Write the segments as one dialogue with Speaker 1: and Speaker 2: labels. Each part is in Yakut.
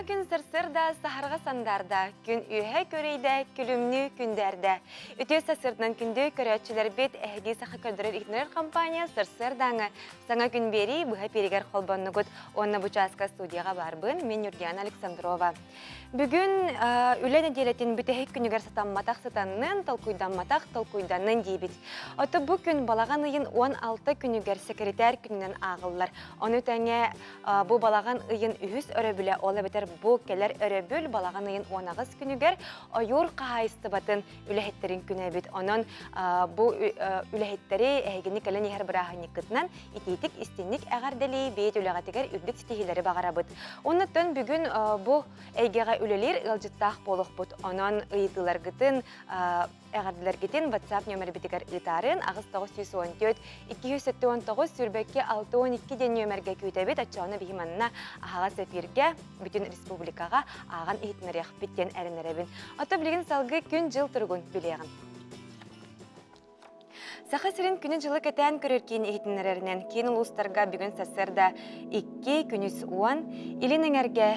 Speaker 1: Саҥа күн сарсыарда саһарҕа сандаарда, күн үөһэ көрүйдэ, күлүмнүү күндээрдэ. Үтүө сарсыарданан күндү көрөөччүлэрбит эһиги саха көрдөрөр иһитиннэрэр компания сарсыардааҥы саҥа күн биэрии быһа эпииригэр холбоннугут. Уонна бу чааска студияҕа баарбын, мин Юргиана Александрова. Бүгүн үлэ нэдиэлэтин бүтэһик күнүгэр сатамматах сытаннын, толкуйдамматах толкуйданнын диибит. Ото бу күн балаҕан ыйын 16 күнүгэр сэкиритээр күнүнэн ааҕыллар. Ону тэҥэ бу балаҕан ыйын үһүс өрөбүлэ, ол эбэтэр бу кэлэр өрөбүл балаҕан ыйын 18 күнүгэр ойуур хаһаайыстыбатын үлэһиттэрин күнэ эбит. Онон бу үлэһиттэри эһигини кэлэн иһэр бырааһынньыккытынан итиитик истинник эҕэрдэлии бэйэт үлэҕитигэр үрдүк ситиһиилэри баҕарабыт. Оннуттан бүгүн бу эйгэҕэ үлэлиир ыалдьыттаах буолуохпут. Онон ыйытыыларгытын, эҕэрдэлэргитин WhatsApp нүөмэрбитигэр ыытаарын 8914 279 сүүрбэкки 62 диэн нүөмэргэ күүтэбит. Оччоҕуна биһи манна аһаҕас эфиргэ бүтүн республикаҕа ааҕан иһитиннэриэхпит диэн эрэнэрэбин. Ото билигин салгыы күн-дьыл туругун билиэҕим. Саха сирин күнү-дьылы кэтээн көрөр киин иһитиннэрэринэн киин улуустарга бүгүн сарсыарда 2 күнүс 10, илин эҥэргэ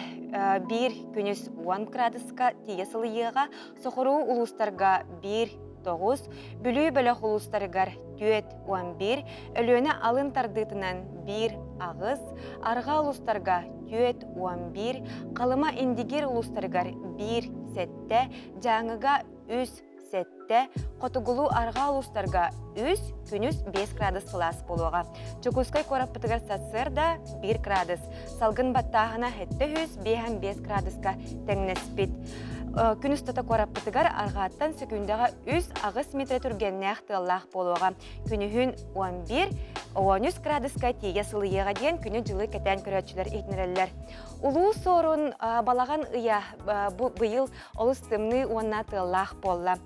Speaker 1: 1 күнүс 10 градуска тиийэ сылыйыаҕа, соҕуруу улуустарга 1 9, Бүлүү бөлөх улуустарыгар 4 11, Өлүөнэ алын тардыытынан 1 8, Арҕаа улуустарга 4 11, Халыма Индигир улуустарыгар 1 7, Дьааҥыга 3 7, хотугулуу-арҕаа улуустарга 3, күнүс 5 градус сылаас буолуоҕа. Дьокуускай куораппытыгар сарсыарда 1 градус, салгын баттааһына 705 градуска тэҥнэспит. Күн устата куораппытыгар арҕааттан сөкүүндэҕэ 3-8 метр түргэннээх тыаллаах буолуоҕа. Күнүһүн 11, 13 градуска тиийэ сылыйыаҕа диэн күнү-дьылы кэтээн көрөөччүлэр иһитиннэрэллэр. Улуу Суорун балаҕан ыйа бу быйыл олус тымныы уонна тыаллаах буолла.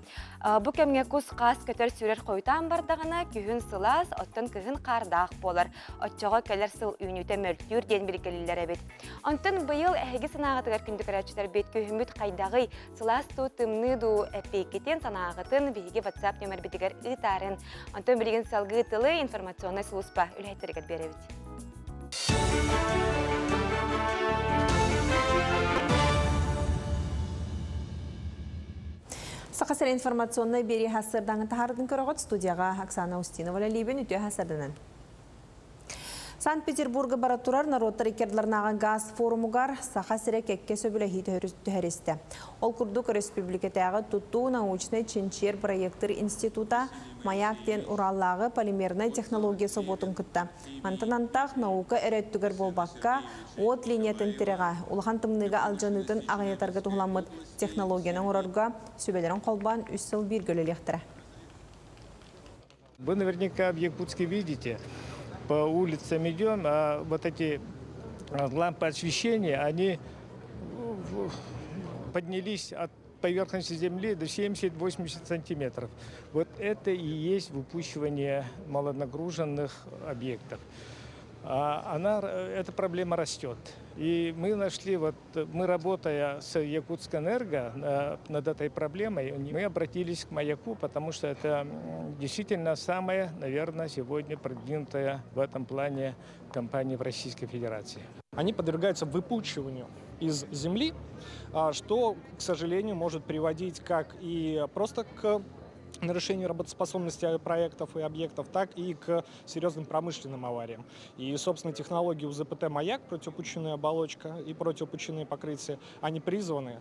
Speaker 1: Бу кэмҥэ кус-хаас көтөр-сүүрэр хойутаан бардаҕына, күһүн сылаас, оттон кыһын хаардаах буолар. Оччоҕо кэлэр сыл үүнүүтэ мөлтүүр диэн билгэлииллэр эбит. Онтон быйыл эһиги санааҕытыгар күндү көрөөччүлэрбит күһүммүт хайдаҕый, сылаас дуу, тымныы дуу эппиэккитин, санааҕытын биһиги WhatsApp нүөмэрбитигэр ыытаарын. Онтон билигин салгыы тылы информационнай сулууспа үлэһиттэригэр биэрэбит.
Speaker 2: Саха сирэ информационнай биэрии хассырдаҥы таһаардын көрөҕүт студияҕа Оксана Устинова үлэлиибин үтүө хассырданан. Санкт-Петербурга бара турар норуоттар иккардыларынааҕы газ форумугар Саха сирэ кэккэ сөбүлэһии түһэристэ. Ол курдук өрөспүүбүлүкэтээҕи тутуу научнай чинчийэр проектыр института Маяк диэн Ураллааҕы полимернай технология собуотун кытта Мантан антах наука эрэ өттүгэр буолбакка, уот линиятын тирэҕэ улахан тымныыга алдьаныытын аҕыйатарга туһуламмыт технологияны оҥорорго сүбэлэрин холбоон үс сыл бииргэ үлэлиэхтэрэ.
Speaker 3: Вы наверняка в Якутске видите, по улицам идем, а вот эти лампы освещения, они поднялись от поверхности земли до 70-80 сантиметров. Вот это и есть выпущивание малонагруженных объектов. А она, эта проблема растет. И мы нашли, вот мы работая с Якутскэнерго над этой проблемой, мы обратились к «Маяку», потому что это действительно самая, наверное, сегодня продвинутая в этом плане компания в Российской Федерации.
Speaker 4: Они подвергаются выпучиванию из земли, что, к сожалению, может приводить как и просто к нарушению работоспособности проектов и объектов, так и к серьезным промышленным авариям. И, собственно, технологии УЗПТ «Маяк», противопучинная оболочка и противопучинные покрытия, они призваны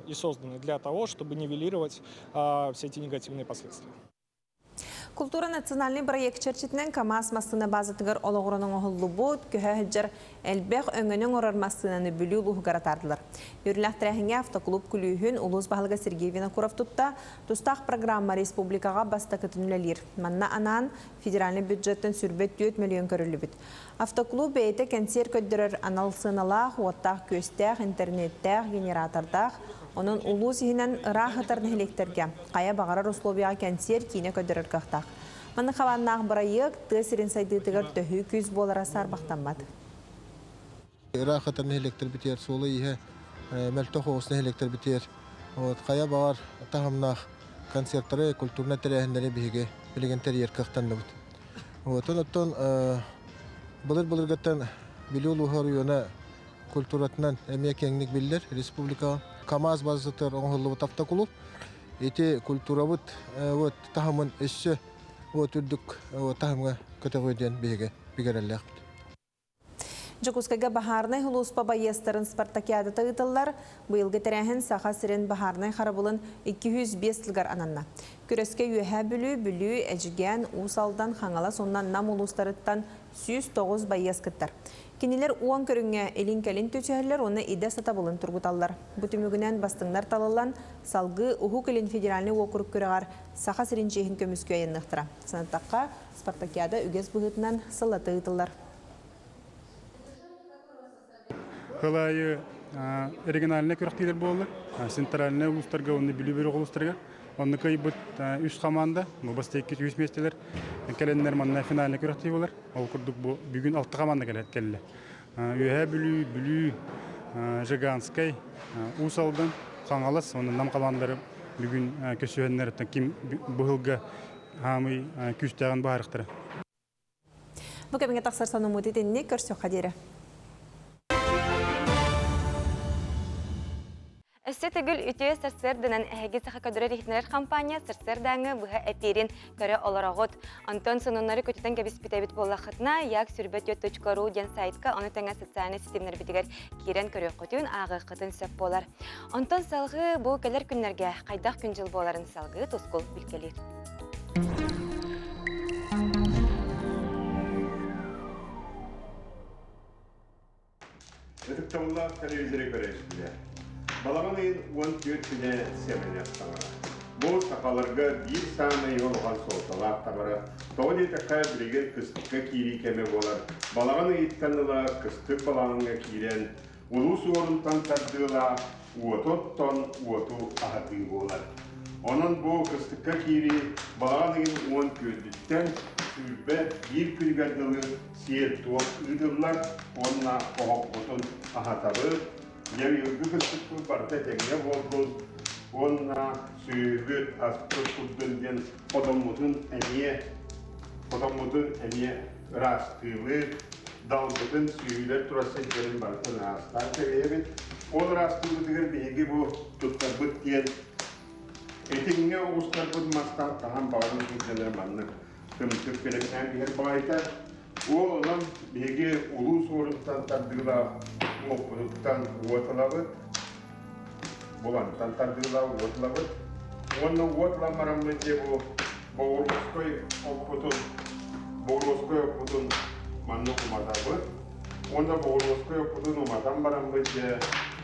Speaker 4: и созданы для того, чтобы нивелировать все эти негативные последствия.
Speaker 2: Култуура национальнай бырайыак чэрчитинэн КАМАЗ массыына баазатыгар олоҕуран оҥоһуллубут, көһө сылдьар элбэх өҥөнү оҥорор массыынаны Бүлүү улууһугар атаардылар. Үөрүүлээх тэрээһиҥҥэ автоклуб күлүүһүн улуус баһылыга Сергей Винокуров тутта, тустаах программа республикаҕа бастакытын үлэлиир. Манна анаан федеральнай бюджеттан 24 мөлүйүөн көрүллүбүт. Автоклуб бэйэтэ кэнсиэр көрдөрөр анал сыаналаах, уоттаах-күөстээх, интернеттээх, генератордаах, онон улуус иһинэн ыраах сытар нэһилиэктэргэ хайа баҕарар условияҕа кэнсиэр киинэ көрдөрөр кыахтаах. Маннык хабааннаах бырайыак тыа сирин сайдыытыгар төһүү күүс буолара саарбахтаммат.
Speaker 5: Ыраах сытар нэһилиэктэрбитигэр суола-ииһэ мөлтөх оҕус нэһилиэктэрбитигэр вот хайа баҕар таһымнаах концертары, культурнай тэрээһиннэри биһиги билигин тэрийэр кыахтанныбыт. Вот, оттон былыр-былыргыттан Бүлүү улууһа оройуона культуратынан эмиэ киэҥник биллэр республикаҕа. КАМАЗ базатыгар оҥоһуллубут автоклуб. Ити культурабыт вот таһымын өссө вот үрдүк таһымҥа көтөҕүө диэн биһиги бигэрэллээхпит.
Speaker 2: Дьокуускайга баһаарынай сулууспа байыастарын спартакиадата ыытыллар. Быйылгы тэрээһин Саха сирин баһаарынай харабылын 205 сылыгар ананна. Күрэскэ Үөһээ Бүлүү, Бүлүү, Эдьигээн, Уус Алдан, Хаҥалас уонна Нам улуустарыттан 109 байыас кыттар. Кинилэр уон көрүҥҥэ илин-кэлин түсүһэллэр уонна идэ сатабылын тургуталлар. Бу түмүгүнэн бастыҥнар талыллан, салгыы Уһук Илин федеральнай уокурук күрэҕэр Саха сирин чиэһин көмүскүү айанныахтара. Санаттахха, спартакиада үгэс быһыытынан сыллата ыытыллар.
Speaker 6: Сыл аайы региональнай күрэхтиилэр буоллар, центральнай улуустарга уонна Бүлүү бөлөх улуустарыгар. Онно кыайбыт үс хамаанда, бу бастакы үс миэстэлэр кэлэннэр манна финальнай күрэхтии буолар. Ол курдук бу бүгүн алта хамаанда кэллэ. Үөһээ Бүлүү, Бүлүү, Жиганскай, Уус Алдан, Хаҥалас уонна Нам хамаандалары бүгүн көсүһэннэр ким быһылга хаамый күүстээҕин быһаарыахтара.
Speaker 2: Бу кэмҥэ тахсар сонуммут итинник көрсүөххэ диэри.
Speaker 1: Өссө төгүл үтүө сарсыарданан эһиги саха көдөрөр иһитиннэрэр компания сарсыардааҥы быһа эпиирин көрө олороҕут. Онтон сонуннары көтүтэн кэбиспит эбит буоллаххытына, як сүрбэ диэн сайтка, ону тэҥэ социальнай ситимнэрбитигэр киирэн көрүөххүтүн, ааҕыаххытын сөп буолар. Онтон салгыы бу кэлэр күннэргэ хайдах күн-дьыл буоларын салгыы тускул билгэлиир.
Speaker 7: Ытыктабыллаах телевизоры көрөөччүлэр! Балаҕан ыйын 14 күнэ Сэмэнэх таҥара. Бу сахаларга биир саамай улахан суолталаах таҥара. Тоҕо диэтэххэ, билигин кыстыкка киирии кэмэ буолар. Балаҕан ыйыттан ыла кыстык балаҕаҥҥа киирэн, улуус уорунтан тардыылаах уоту оттон уоту аһатыы буолар. Онон бу кыстыкка киирии балаҕан ыйын 14-үттэн 21 күнүгэр дылы сиэр-туом ыытыллар уонна оһохпутун аһатабыт, дьэ быйылгы кыстыкпыт барыта этэҥҥэ буолбут уонна сүөһүбүт, аспыт курдун диэн хотоммутун эмиэ ыраастыыбыт, далбытын сүөһүлэр турар сирдэрин барытын ыраастаан кэбиһэбит. Ол ыраастыыбытыгар биһиги бу туттарбыт диэн этиҥҥэ оҕустарбыт мастан хаһан баҕарар сылдьанар маннык тымтык бэлэмнээн биһэр баҕайыта. Ол онон биһиги улуус уоруттан тардыылаах уоппутуттан уот ылабыт, булантан тардыылаах уот ылабыт. Уонна уот ылан бараммыт дьэ бу Боҕуруоскай оппутун манна уматабыт. Уонна боҕуруоскай оппутун уматан бараммыт дьэ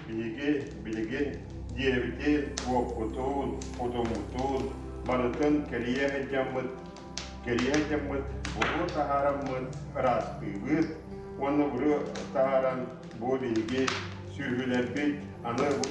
Speaker 7: биһиги билигин дьиэбитин, уоппутун, хотоммутун барытын кэрийэ сылдьаммыт кэрийэ сылдьаммыт буруо таһаараммыт ыраастыыбыт уонна буруо таһааран бу биһиги сүөһүлэрбит аны бу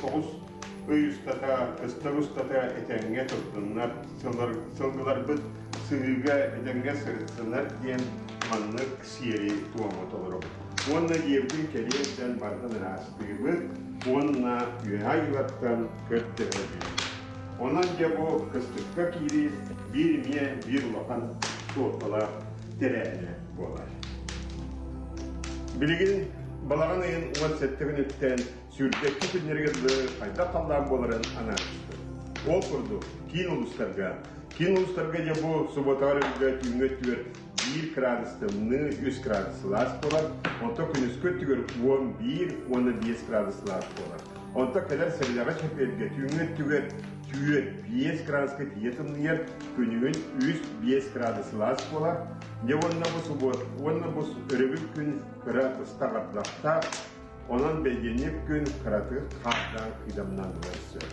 Speaker 7: 9 ый устата, кыстык устата этэҥҥэ турдуннар, сылгыларбыт сыһыыга этэҥҥэ сырыттынар диэн маннык сиэри туому толоробут. Уонна дьиэбитин кэриэстэн барытын ыраастыыбыт уонна үөһэ айыылартан көрдөһөбүт. Онон дьэ бу кыстыкка киирии биир эмиэ биир улахан суолталаах тэрээһинэ буолар. Билигин балаҕан ыйын 17 күнүттэн сүүрбэкки күннэригэр дылы хайдах халлаан буоларын анаабыппыт. Ол курдук, киин улуустарга дьэ бу субуотаҕа өрөбүлгэ түүҥҥү өттүгэр 1 градус тымныы, 3 градус сылаас буолар, онтон күнүскү өттүгэр 11 уонна 5 градус сылаас буолар. Онтон кэлэр сэрэдэҕэ чэппиэргэ түүҥҥү өттүгэр 4-5 градуска тиийэ тымныйар, күнүһүн 3-5 градус сылаас буолар. Дьэ уонна бу субуот уонна бу өрөбүл күн кыра быстах ардахтаах, онон бэйдиэнньик күн кыратык хаардаан кыыдамнаан ылар сөп.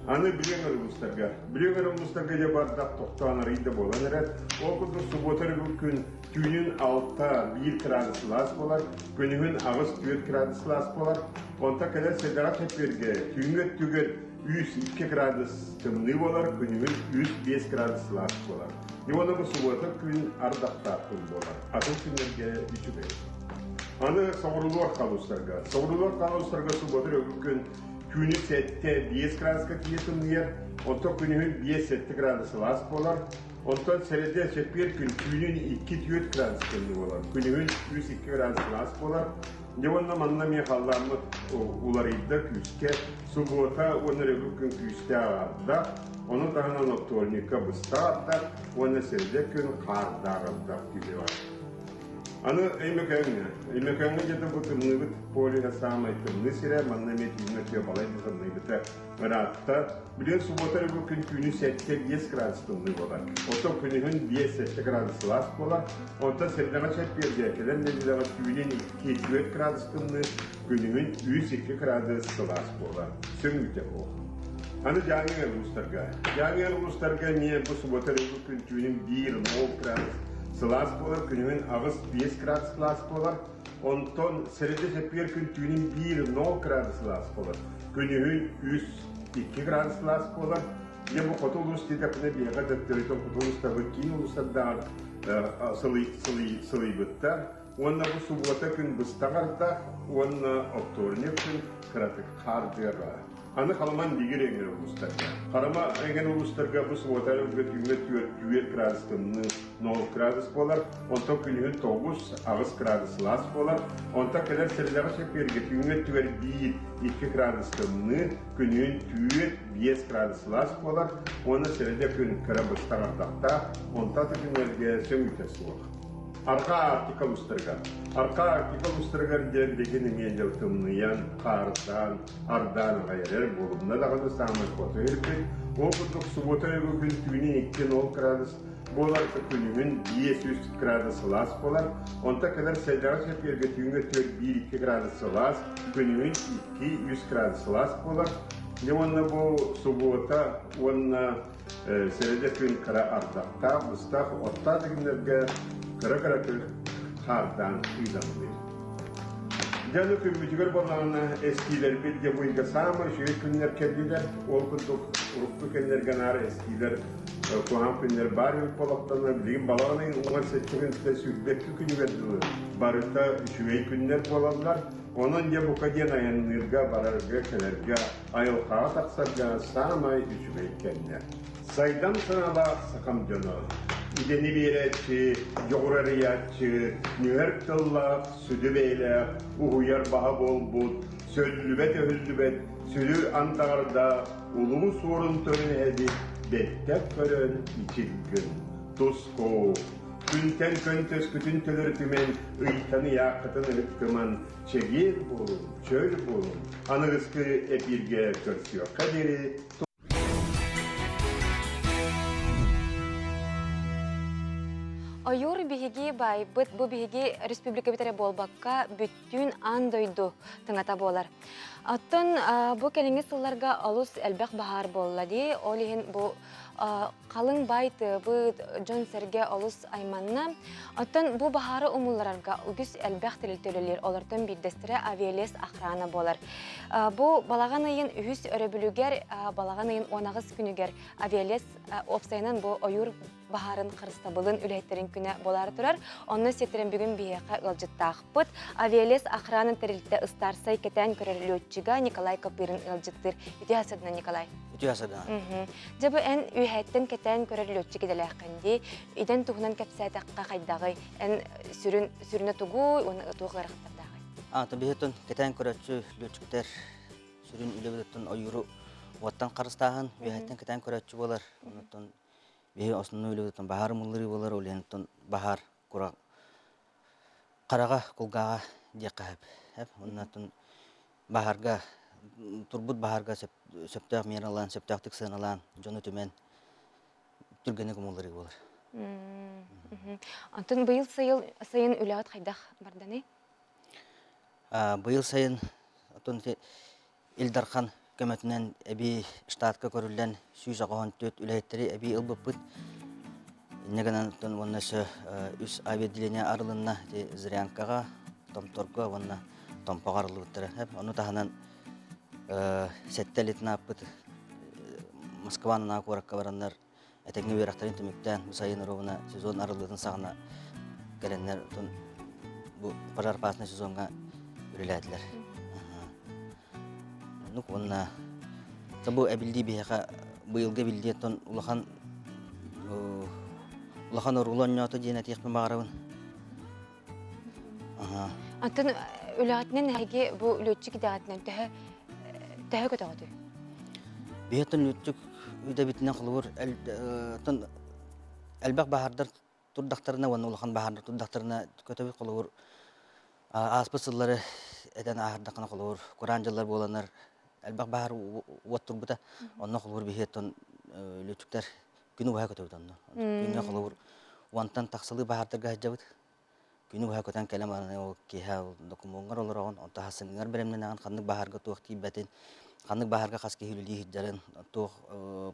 Speaker 7: Аны Бүлүү улуустарга. Бүлүү улуустарга дьэ бардах тохтоон арыйда буолан эрэр. Ол курдук субуота өрөбүл күн түүнүн 6-1 градус сылаас буолар, күнүһүн 8-4 градус сылаас буолар. Онтон кэлэр сэдэҕэ чэппиэргэ түүҥҥү өттүгэр 3-2 градус тымныы буолар, күнүһүн 3-5 градус сылаас буолар. Уонна бу субуота күн ардахтаах күн буолар. Атын күннэргэ үчүгэй. Аны соҕуруулуу улуустарга. Соҕуруулуу улуустарга субуота өрөбүл күн түүнү 7-5 градуска тиийэ тымныйар, онтон күнүһүн 5-7 градус сылаас буолар. Онтон сэрэдэ чэппиэр күн түүнүн 2-4 градус тымныы буолар, күнүһүн 3-2 градус сылаас буолар. Дьэ уонна манна эмиэ халлааммыт уларыйда күүскэ. Субуота уонна өрөбүл күн күүстээх ардах, ону таһынан оптуорунньукка быстах ардах уонна сэргэ күн хаардаах ардах түһүөҕэ. Аны Өймөкөөҥҥө. Өймөкөөҥҥө дьэ бу тымныыбыт полюһа саамай тымныы сирэ, манна эмиэ түүҥҥү өттүгэр балай да тымныйбыта ыраатта. Билигин субуота эрэ бу күн түүнү 7-5 градус тымныы буолар. Оттон күнүһүн 5-7 градус сылаас буолар. Онтон сэрдэҕэ чэппиэргэ кэлэр нэдиэлэҕэ түүнүн 2-4 градус тымныы, күнүһүн 3-2 градус сылаас буолар. Сөҥүүтэ суох. Аны Дьааҥы улуустарга. Дьааҥы улуустарга эмиэ бу субуота эрэ бу күн түүнүн 1-0 градус сылаас буолар, күнүһүн 8-5 градус сылаас буолар. Онтон сэрэдэ чэппиэр күн түүнүн 1-0 градус сылаас буолар. Күнүһүн 3-2 градус сылаас буолар. Дьэ бу хоту улуус диэтэхпинэ биһиэхэ төттөрүтүн хоту улуустарбыт киин улуустардаах сылыйбыттар. Уонна бу субуота күн быстах ардах уонна оптуорунньук күн кыратык хаардыаҕа. Аны Халыман Дигир эҥэр улуустарга. Харама эҥэр улуустарга бу субуота өлгө түүҥҥэ 4 градус тымныы 0 градус буолар, онтон күнүһүн 9-8 градус сылаас буолар, онтон кэлэр сэрилэҕэ чэппиэргэ түүҥҥэ өттүгэр 1-2 градус тымныы, күнүһүн 4-5 градус сылаас буолар уонна сэрэдэ күн кыра быстах ардахтаах, онтон аты күннэргэ сөҥүүтэ суох. Арҕаа Арктика улуустарыгар. Арҕаа Арктика улуустарыгар диэн билигин эмиэ дьыл тымныйан, хаардаан, ардаан аҕай эрэр буолумна даҕаны саамай хоту ирбит. Ол курдук субуота өрөбүл күн түүнүн 2-0 градус буолар, күнүһүн 5-3 градус сылаас буолар. Онтон кэлэр сэллэҕэ чэппиэргэ түүҥҥэ 4-1-2 градус сылаас, күнүһүн 2-3 градус сылаас буолар. Дьэ уонна бу субуота уонна Сэрэдэ күн кыра ардахтаах, быстах оттоох күннэргэ кыра-кыратык хаардаан ыыдамныыр. Дьэ аны күммүтүгэр буоллаҕына эстиилэрбит дьэ бу ыйга саамай үчүгэй күннэр кэллилэр. Ол курдук урукку кэмнэргэ наар эстиилэр куһаҕан күннэр баар эбит буоллахтарына билигин балаҕан ыйын 17 күнтэн 22 күнүгэр дылы барыта үчүгэй күннэр буолаллар. Онон дьэ бука диэн айанныырга, барарга, кэлэргэ Айылҕаҕа тахсарга саамай үчүгэй кэмнэр. Сайдам санаалаах сахам дьоно, идэни биэрээччи, дьоҕур арыйааччы, нүһэр тыллаах, сүдү бэйэлээх, уһуйар баһа буолбут, сөллүбэт-өһүллүбэт сүрү андаҕардаах улуу суорун төрүн эһэбит бэттэх көрөн ичиргин, туску, күнтэн күн төскүтүн төлөрүтүмэн, ыйтан ыйааххытын ыһыктыман, Чэгиэн буолуҥ, чөл буолуҥ. Аныгыскы эпииргэ көрсүөххэ диэри
Speaker 1: Ойуур биһиги баайбыт бу биһиги республикабыт эрэ буолбакка бүттүүн аан дойду тыҥата буолар. Оттон бу кэлиҥҥи сылларга олус элбэх баһаар буолла дии. Ол иһин бу Халыҥ баай тыабыт, дьон-сэргэ олус айманна. Оттон бу баһаары умулларарга үгүс элбэх тэрилтэ үлэлиир. Олортон биирдэстэрэ Авиалес охрана буолар. Бу балаҕан ыйын үһүс өрөбүлүгэр, балаҕан ыйын 18 күнүгэр Авиалес уопсайынан бу ойуур баһаарын харыстабылын үлэһиттэрин күнэ буолаары турар. Онно сиэттэрэн бүгүн биһиэхэ ыалдьыттаахпыт. Авиалес охрана тэрилтэ ыстаарсай кэтээн көрөр летчига Николай Копырин ыалдьыттыыр. Үтүө сарсыарда, Николай.
Speaker 8: Үтүө сарсыарда.
Speaker 1: Дьэ бу эн үөһээттэн кэтээн көрөр лүөччүк идэлээххин дии. Идэн туһунан кэпсээтэххэ хайдаҕый? Эн сүрүн сүрүнэ тугуй уонна туох ыарахаттардааҕый?
Speaker 8: Аата биһиттэн кэтээн көрөөччү лүөччүктэр сүрүн үлэбититтэн ойууру уоттан харыстааһын, үөһээттэн кэтээн көрөөччү буолар. Оннуттан биһи основной үлэбититтэн баһаар умулларыы буолар, ол иһин баһаар кура хараҕа, кулгааҕа диэххэ сөп. Оннуттан баһаарга турбут баһаарга сөптөөх миэралаан, сөптөөхтүк сыаналаан, дьону түмэн түргэнник умулларыы буолар.
Speaker 1: Онтон быйыл сайыл сайын үлэҕит хайдах барданый?
Speaker 8: Быйыл сайын оттон Ил Дархан көмөтүнэн эбии штатка көрүллэн 184 үлэһиттэри эбии ылбыппыт. Инньэ гынан уонна өссө үс авиаотделение арылынна ити Зырянкаҕа, Томторго уонна Томпоҕо арыллыбыттара. Ону таһынан сэттэ лейтенаппыт Москва аннаа куоракка бараннар этэҥҥэ үөрэхтэрин түмүктээн бу сайын оруобуна сезон арыллыытын саҕана кэлэннэр бу пожар-опасный сезоҥҥа үлэлээтилэр. Оннук уонна бу эбиллии биһиэхэ быйылгы эбиллии оттон улахан улахан оруолу оонньоото диэн этиэхпин баҕарабын.
Speaker 1: Антон. үлэҕитинэн эһиги бу лүөччүк идэҕитинэн төһө төһө көтөҕүтүй?
Speaker 8: Биһиэттэн лүөччүк идэбитинэн холобур элбэх баһаардар турдахтарына уонна улахан баһаардар турдахтарына көтөбүт холобур ааспыт сыллары этэн ааһардаххына холобур кураан дьыллар буоланнар элбэх баһаар уот турбута онно холобур биһиэттэн лүөччүктэр күнү быһа көтөбүт онно күҥҥэ холобур уонтан тахсалыы баһаардарга сылдьабыт Күнү быһа көтөн кэлэн баран ол киэһэ ол докумуоҥҥар олороҕун, онтон сарсыҥҥыгар бэлэмнэнэҕин, ханнык баһаарга туох тиийбэтин, ханнык баһаарга хас киһи үлэлии сылдьарын, туох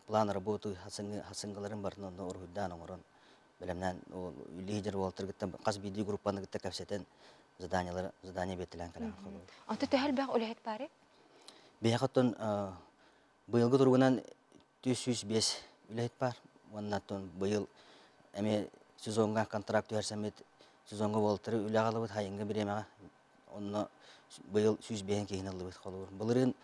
Speaker 8: план работы хасыҥҥыларын барытын онно уруһуйдаан оҥорон бэлэмнээн ол үлэлии сылдьар уолаттары кытта хас биирдии группаны кытта кэпсэтэн заданиелары задание биэртэлээн кэлэн холобур.
Speaker 1: Онто төһө элбэх үлэһит баарый?
Speaker 8: Биһиэхэ оттон быйылгы туругунан 405 үлэһит баар уонна оттон быйыл эмиэ сезоҥҥа контракт түһэрсэммит сезоҥҥа уолаттары үлэҕэ ылабыт сайыҥҥы бириэмэҕэ онно быйыл 105 киһини ыллыбыт холобур былырыын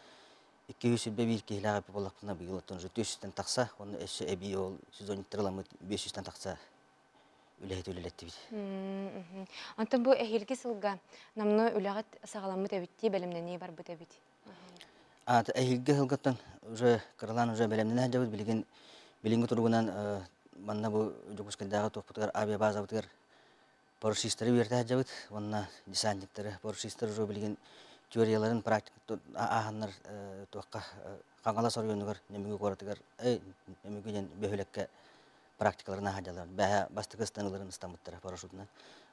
Speaker 8: 221 киһилээх эппит буоллахпына быйыл оттон уже 400-тэн тахса уонна өссө эбии ол сезонниктары ыламмыт 500-тэн тахса үлэһит үлэлэттибит.
Speaker 1: Онтон бу эһиилги сылга намно үлэҕит саҕаламмыт эбит дии бэлэмнэнии барбыт эбит.
Speaker 8: Эһиилги сылгыттан уже кыралаан уже бэлэмнэнэ сылдьабыт. Билигин билиҥҥи туругунан манна бу Дьокуускайдааҕы туохпутугар авиабазабытыгар парашютистары үөрэтэ сылдьабыт уонна десантниктары. Парашютистар уже билигин теорияларын практика ааһаннар туохха Хаҥалас оройуонугар Нөмүгү куоратыгар Нөмүгү диэн бөһүөлэккэ практикаларын ааһа Бэһэ бастакы ыстаныыларын ыстаммыттара парашютунан.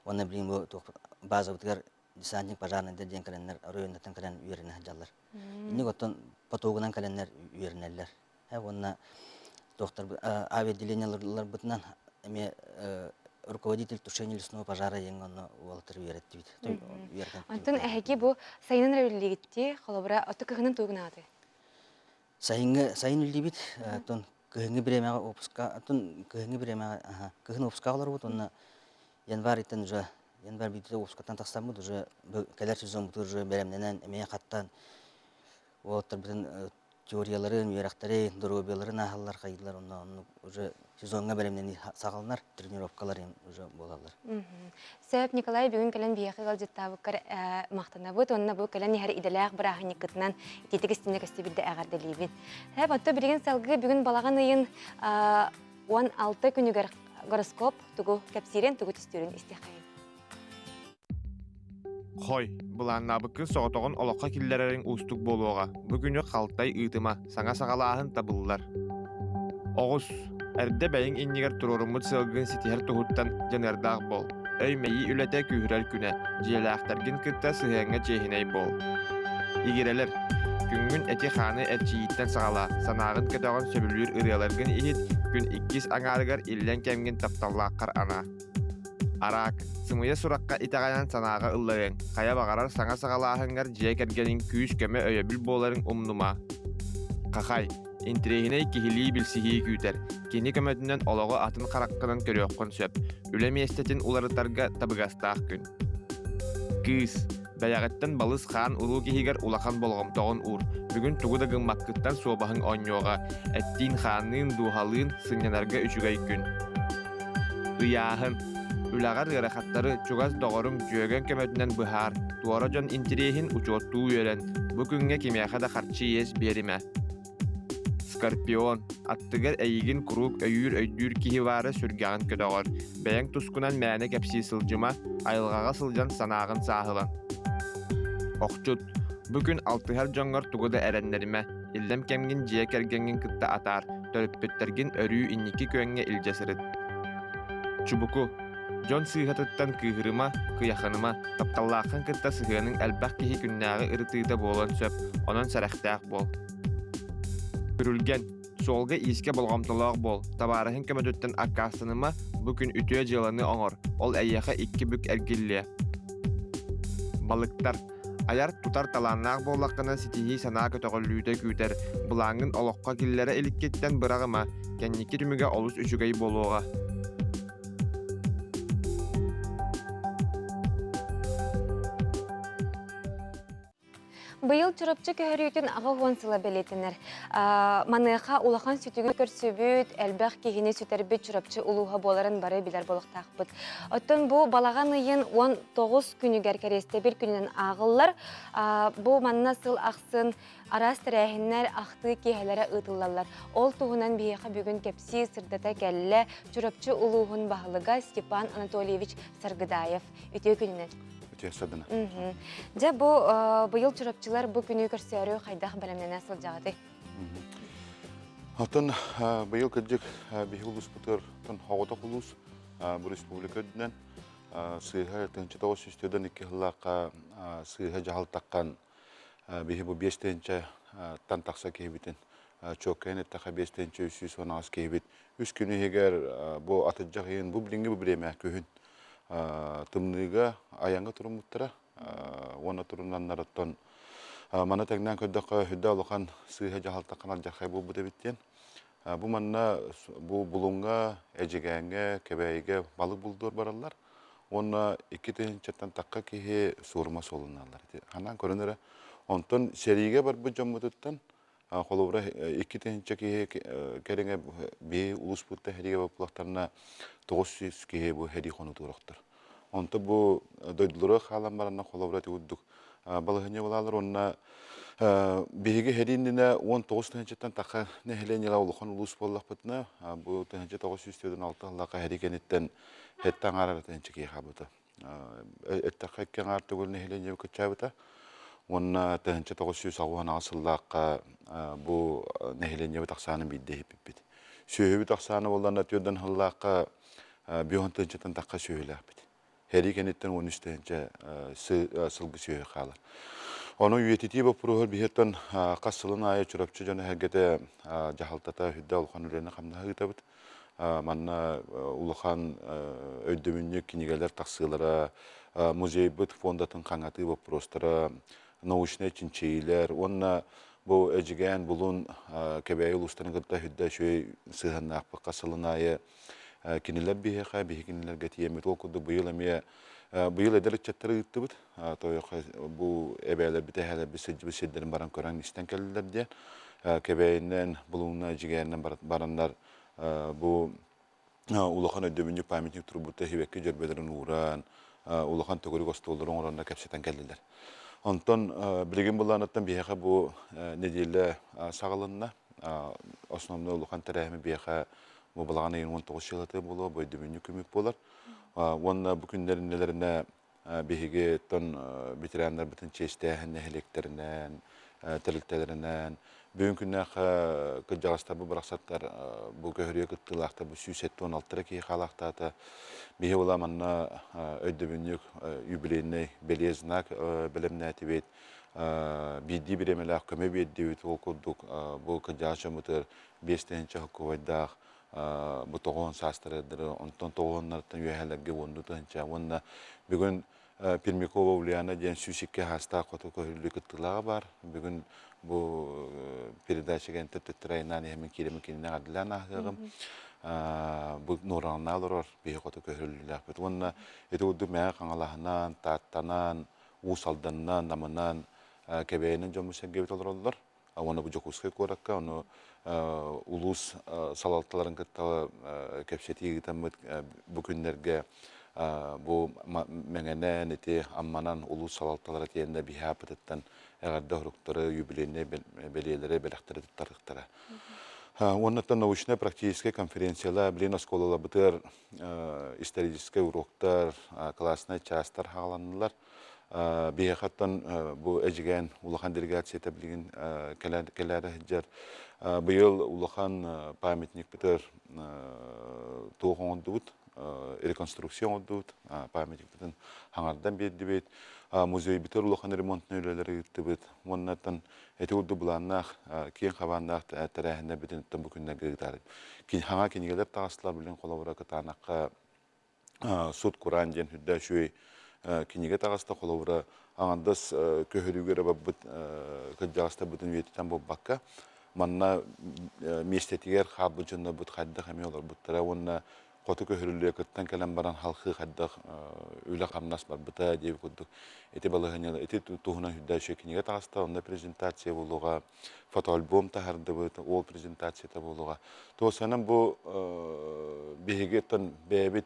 Speaker 8: Уонна билигин бу туох базабытыгар десантник пожарныйдар диэн кэлэннэр оройуоннартан кэлэн үөрэнэ сылдьаллар. Инник оттон потогунан кэлэннэр үөрэнэллэр. Уонна туохтар авиаотделениеларбытынан эмиэ руководитель тушения лесного пожара диэн онно уолаттары үөрэттибит.
Speaker 1: Онтон эһиги бу сайынын эрэ үлэлиигиттии, холобура, оту кыһынын тугунааты?
Speaker 8: Сайыҥҥы сайын үлэлиибит, оттон кыһыҥҥы бириэмэҕэ отпуска, оттон кыһыҥҥы бириэмэҕэ кыһын отпускаҕа олоробут уонна январь ыйтан уже январь бүтүүтэ отпускаттан тахсаммыт уже кэлэр сезоммутугар уже бэлэмнэнэн эмиэ хаттаан уолаттарбытын теорияларын, үөрэхтэрин, доруобуйаларын ааһаллар, хайыылар онно оннук уже сезоҥҥа бэлэмнэнии саҕаланар, тренировкалар уже буолаллар.
Speaker 1: Сөп, Николай, бүгүн кэлэн биһиэхэ ыалдьыттаабыккар махтанабыт уонна бу кэлэн иһэр идэлээх бырааһынньыккытынан итиитик истинэ көстүбүт да эҕэрдэлиибин. Сөп, отто билигин салгыы бүгүн балаҕан ыйын 16 күнүгэр гороскоп тугу кэпсиирин, тугу түстүүрүн истиэххэйин.
Speaker 9: Хой, былааннаабыккын соҕотоҕун олоххо киллэрэриҥ уустук буолуоҕа. Бу күнү халтай ыытыма, саҥа саҕалааһын табыллар. Оҕус, эрдэ бэйэҥ иннигэр туруоруммут сыалгын ситиһэр туһуттан дьаныардаах буол. Өй-мэйии үлэтэ күүһүрэр күнэ, дьиэлээхтэргин кытта сыһыаҥҥа чиэһинэй буол. Игирэлэр, күҥҥүн эти-хааны эрчийииттэн саҕалаа, санааҕын көтөҕөн сөбүлүүр ырыаларгын иһит, күн иккис аҥаарыгар иллэҥ кэмҥин тапталлааххар анаа. Араак, сымыйа сурахха итэҕэйэн санааҕа ылларыаҥ, хайа баҕарар саҥа саҕалааһыҥҥар дьиэ кэргэниҥ күүс-көмө өйөбүл буоларын умнума. Хахай, интэриэһинэй киһилии билсиһии күүтэр. Кини көмөтүнэн олоҕу атын хараххынан көрүөххүн сөп. Үлэ миэстэтин уларытарга табыгастаах күн. Кыыс, Бэйэҕиттэн балыс хаан уруу киһигэр улахан болҕомтоҕун уур. Бүгүн тугу да гыммаккыттан суобаһыҥ оонньуоҕа. Эттиин-хаанныын, дууһалыын сынньанарга үчүгэй күн. Ыйааһын. Үлэҕэр ыарахаттары чугас доҕоруҥ, дьүөгэҥ көмөтүнэн быһаар. Туора дьон интириэһин учуоттуу үөрэн. Бу күҥҥэ кимиэхэ да харчы иэс биэримэ. Скорпион, аттыгар эйигин куруук өйүүр-өйдүүр киһи баара сүргэҕин көтөҕөр. Бэйэҥ тускунан мээнэ кэпсии сылдьыма, айылҕаҕа сылдьан санааҕын сааһылан. Охчут, бу күн алтыһар дьоҥҥор тугу да эрэннэримэ, иллэм кэмҥин дьиэ кэргэҥҥин кытта атаар, төрөппүттэргин өрүү инники күөҥҥэ илдьэ сырыт. Чубуку, Дьон сыыһатыттан кыыһырыма, кыйаханыма, тапталлааххын кытта сыһыаныҥ элбэх киһи күннээҕи ырытыыта буолуон сөп, онон сэрэхтээх буол. Күрүлгэн, суолга-иискэ болҕомтолоох буол, табаарыһыҥ көмөтүттэн аккаастаныма, бу күн үтүө дьыаланы оҥор, ол эйиэхэ икки бүк эргиллиэ. Балыктар, айар-тутар талааннаах буоллаххына ситиһии санаа көтөҕүллүүтэ күүтэр, былааҥҥын олоххо киллэрэ иликкиттэн быраҕыма, кэнники түмүгэ олус үчүгэй буолуоҕа.
Speaker 1: Быйыл Чурапчы көһөрүүтүн 80 сыла бэлиэтэнэр. Маныаха улахан сүтүгү көрсүбүт, элбэх киһини сүтэрбит Чурапчы улууһа буоларын бары билэр буолуохтаахпыт. Оттон бу балаҕан ыйын 19 күнүгэр кэриэстэбил күнүнэн ааҕыллар. Бу манна сыл ахсын араас тэрээһиннэр, ахтыы киэһэлэрэ ыытыллаллар. Ол туһунан биһиэхэ бүгүн кэпсии, сырдата кэллэ Чурапчы улууһун баһылыга Степан Анатольевич Саргыдаев. Үтүө күнүнэн.
Speaker 10: Үтүө садына.
Speaker 1: Дьэ бу быйыл чурапчылар бу күнү көрсөөрү хайдах бэлэмнэнэ сылдьаҕытый?
Speaker 10: Оттон быйыл кырдьык биһи улууспутугар оҕотох улуус бу республика үрдүнэн сыыһа 1992 сыллаахха сыыһа дьаһалтаккан биһи бу 5 тыһыынчаттан тахса киһибитин чуоккайан эттэххэ 5318 киһибит үс күн иһигэр бу атырдьах ыйын бу билиҥҥи бу бириэмэ күһүн Тымныыга айаҥҥа туруммуттара уонна турунаннарыттан маны тэҥнээн көрдөххө үрдэ улахан сыыһа дьаһалтаххын алдьархай буолбут эбит диэн. Бу манна бу Булуҥҥа, Эдьигээҥҥэ, Кэбээйигэ балык булдуор бараллар уонна 2 тыһыынчаттан тахха киһи суорума суолунааллар. Ханаан көрөн эрэ. Онтон сэриигэ барбыт дьоммутуттан Холобура, 2 тыһыынча киһи кэриҥэ биһи улууспутта сэриигэ боппулахтарына 900 киһи бу сэрии хонуутугар охтор. Онто бу дойдулара хаалан баранна холобура ити курдук балаһыанньа булаалар уонна биһиги сэрии иннинэ 19 тыһыынчаттан тахха нэһилиэнньэлээх улахан улуус буоллахпытына бу 1946 сыллаахха сэрии кэнниттэн сэттэ аҥаар тыһыынча киһи хаалбыта. Эттэххэ икки аҥаар төгүл нэһилиэнньэ кыччаабыта. Уонна 1998 сыллаахха бу нэһилиэнньэбит ахсаанын биирдэ иһиппиппит. Сүөһүбүт ахсаана буоллаҕына түөрдэн сыллаахха биэс тыһыынчаттан тахха сүөһүлээхпит. Сэрии кэнниттэн 13 тыһыынча сылгы сүөһү хаалар. Ону үйэтитии боппуруоһугар биһиэттэн хас сылын аайы Чурапчы дьоно-сэргэтэ дьаһалтата үрдэ улахан үлэни-хамнаһы ыытабыт. Манна улахан өйдөбүнньүк кинигэлэр тахсыылара, музейбыт фондатын хаҥатыы боппуруостара, научнай чинчийиилэр уонна бу Эдьигээн, Булун, Кэбээйи улуустарын кытта үрдэ үчүгэй сыһыаннаахпыт хас сылын аайы кинилэр биһиэхэ, биһи кинилэргэ тиийэммит. Ол курдук быйыл эмиэ быйыл эдэр ыччаттары ыыттыбыт. Тойохо бу эбээлэрбит, эһээлэрбит сылдьыбыт сирдэрин баран көрөн истэн кэллилэр диэн. Кэбээйинэн, Булуҥна, Эдьигээнинэн бараннар бу улахан өйдөбүнньүк памятник турбута сибэкки дьөрбөлөрүн ууран, улахан төгүрүк остуоллары оҥоронно кэпсэтэн кэллилэр. Онтон билигин былааныттан биһиэхэ бу нэдиэлэ саҕаланна. Основной улахан тэрээһин биһиэхэ бу балаҕан ыйын 19 сылата буолуо, бу өйдөбүнньүк күммүт буолар. Уонна бу күннэр иннилэринэ биһиги оттон ветераннарбытын чиэстээһин нэһилиэктэринэн, тэрилтэлэринэн бүгүн күннээх кырдьаҕастарбыт барахсаттар бу көһөрүө кыттыылаахтар бу 176 эрэ киһи хаалаахтаата. Биһи була манна өйдөбүнньүк юбилейный бэлиэ знак бэлэмнээтибит. Биирдии бириэмэлээх көмө биэрдибит. Ол курдук бу кырдьаҕас дьоммутугар 5 тыһыынча сокуобайдаах бу тоҕуон саастарыдары онтон тоҕуоннартан үөһээлэргэ уонду тыһынча уонна бүгүн Пермякова Ульяна диэн 102 хаастаах хоту көһүллүү кыттыылааҕа баар. Бүгүн бу передачага төттөрү айнаан иһэмин киирэмин кинини эҕэрдэлээн ааһыаҕым. Бу Нуораҕанаа олорор биһи хоту көһөрүллүүлээхпит. Уонна ити курдук Мэҥэ Хаҥалаһынан, Тааттанан, Уус Алданынан, Намынан, Кэбээйинэн дьоммут-сэргэбит олороллор. Уонна бу Дьокуускай куоракка ону улуус салалталарын кытта кэпсэтии ыытаммыт бу күннэргэ бу Мэҥэнэн ити Амманан улуус салалталара тиэннэ биһи ааппытыттан эҕэрдэ уруктары, юбилейнай бэлиэлэри, бэлэхтэри туттарыахтара. Уоннаттан научнай-практическай конференциялар, билин оскуолаларбытыгар историческай уроктар, класснай чаастар хааланнылар. Биһиэхэ оттон бу Эдьигээн улахан делегацията билигин кэлээри сылдьар. Быйыл улахан памятникпытыгар туох оҥордубут, реконструкция оҥордубут, памятникпытын хаҥардан биэрдибит. Музейбытыгар улахан ремонтнай үлэлэри ыыттыбыт. Уонна эти курдук былааннаах, киэҥ хабааннаах тэрээһиннэрбитин бу күннэргэ ыытаары. Хаҥа кинигэлэр таҕыстылар, билин холобура кытаанахха Суд Куран диэн үрдэ үчүгэй кинигэ таҕыста холобура аҥардас көһөрүүгэ эрэ барбыт кырдьаҕастарбытын үйэтитэн буолбакка манна миэстэтигэр хаалбыт дьоннорбут хайдах эмиэ олорбуттара уонна Хоту көһөрүллүө кыттан кэлэн баран халхыы хайдах үлэ-хамнас барбыта диэбит курдук ити балаһыанньа ити туһунан үрдэ үчүгэй кинигэ таҕыста, онно презентация буолуоҕа, фотоальбом таһардыбыт, ол презентацията буолуоҕа. Туосанан бу биһиги оттон бэйэбит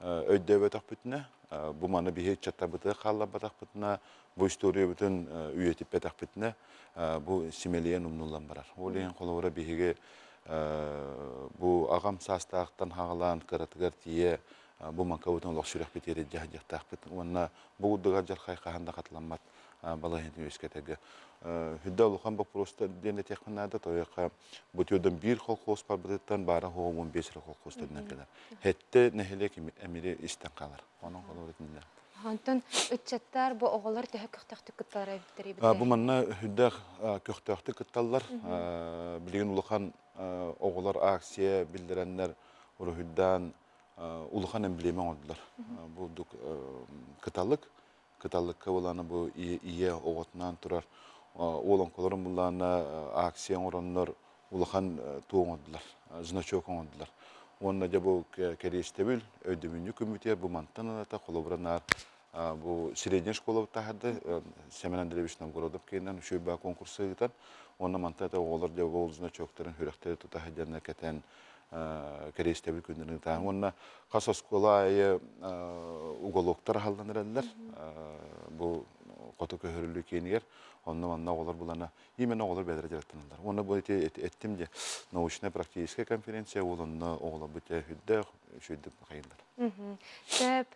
Speaker 10: өйдөөбөтөхпүтүнэ, бу маны биһи ыччаттарбытыгар хаалларбатахпытына, бу историябытын үйэтиппэтэхпитинэ, бу симэлийэн умнуллан барар. Ол иһин холобура биһиги бу аҕам саастаахтан хаҕалаан кыратыгар тиийэ бу маҥкабытын олох сүрэхпит иэрэ дьаһдьахтаахпыт уонна бу курдук алдьархай хаһан да хатыламмат балаһыанньатын үөскэтэргэ Хүдэ улахан боппуруостар диэн этиэхпин наада тойоха бу түөрдэн биир колхоз барбытыттан баара хуоҕа 15 эрэ колхоз тэринэн кэлэр. Хэтте нэһилиэк эмири истэн хаалар. Онон холобур итиннэ.
Speaker 1: Онтон ыччаттар бу оҕолор төһө көхтөөхтүк кытталлар эбиттэр
Speaker 10: Бу манна үрдээх көхтөөхтүк кытталлар. Билигин улахан оҕолор акция биллэрэннэр уруһуйдаан улахан эмблема оҥордулар. Бу ордук кыталык. Кыталыкка булаана бу ийэ оҕотунаан турар уолоҥколорун буллаана акция оҥороннор улахан туу оҥордулар, значок оҥордулар. Уонна дьэ бу кэриэстэбил өйдөбүнньүк күммүтүгэр бу мантан ылата холобура наар бу средняя школа таһарды Семен Андреевич Новгородов киинэн үчүгэй конкурса ыытан уонна мантан это оҕолор дьэ ол значоктарын сүрэхтэри тута сылдьаннар кэтэн кэриэстэбил күннэрин ыытаан уонна хас оскуола аайы уголоктар аһаллан эрэллэр бу хоту көһөрүллүү киинигэр онно манна оҕолор булана именно оҕолор бэйэлэрэ дьарыктаналлар уонна бу ити эттим дии научнай практическая конференция ол онно оҕолорбут үрдээх үчүгэйдик хайыллар.
Speaker 1: Сөп.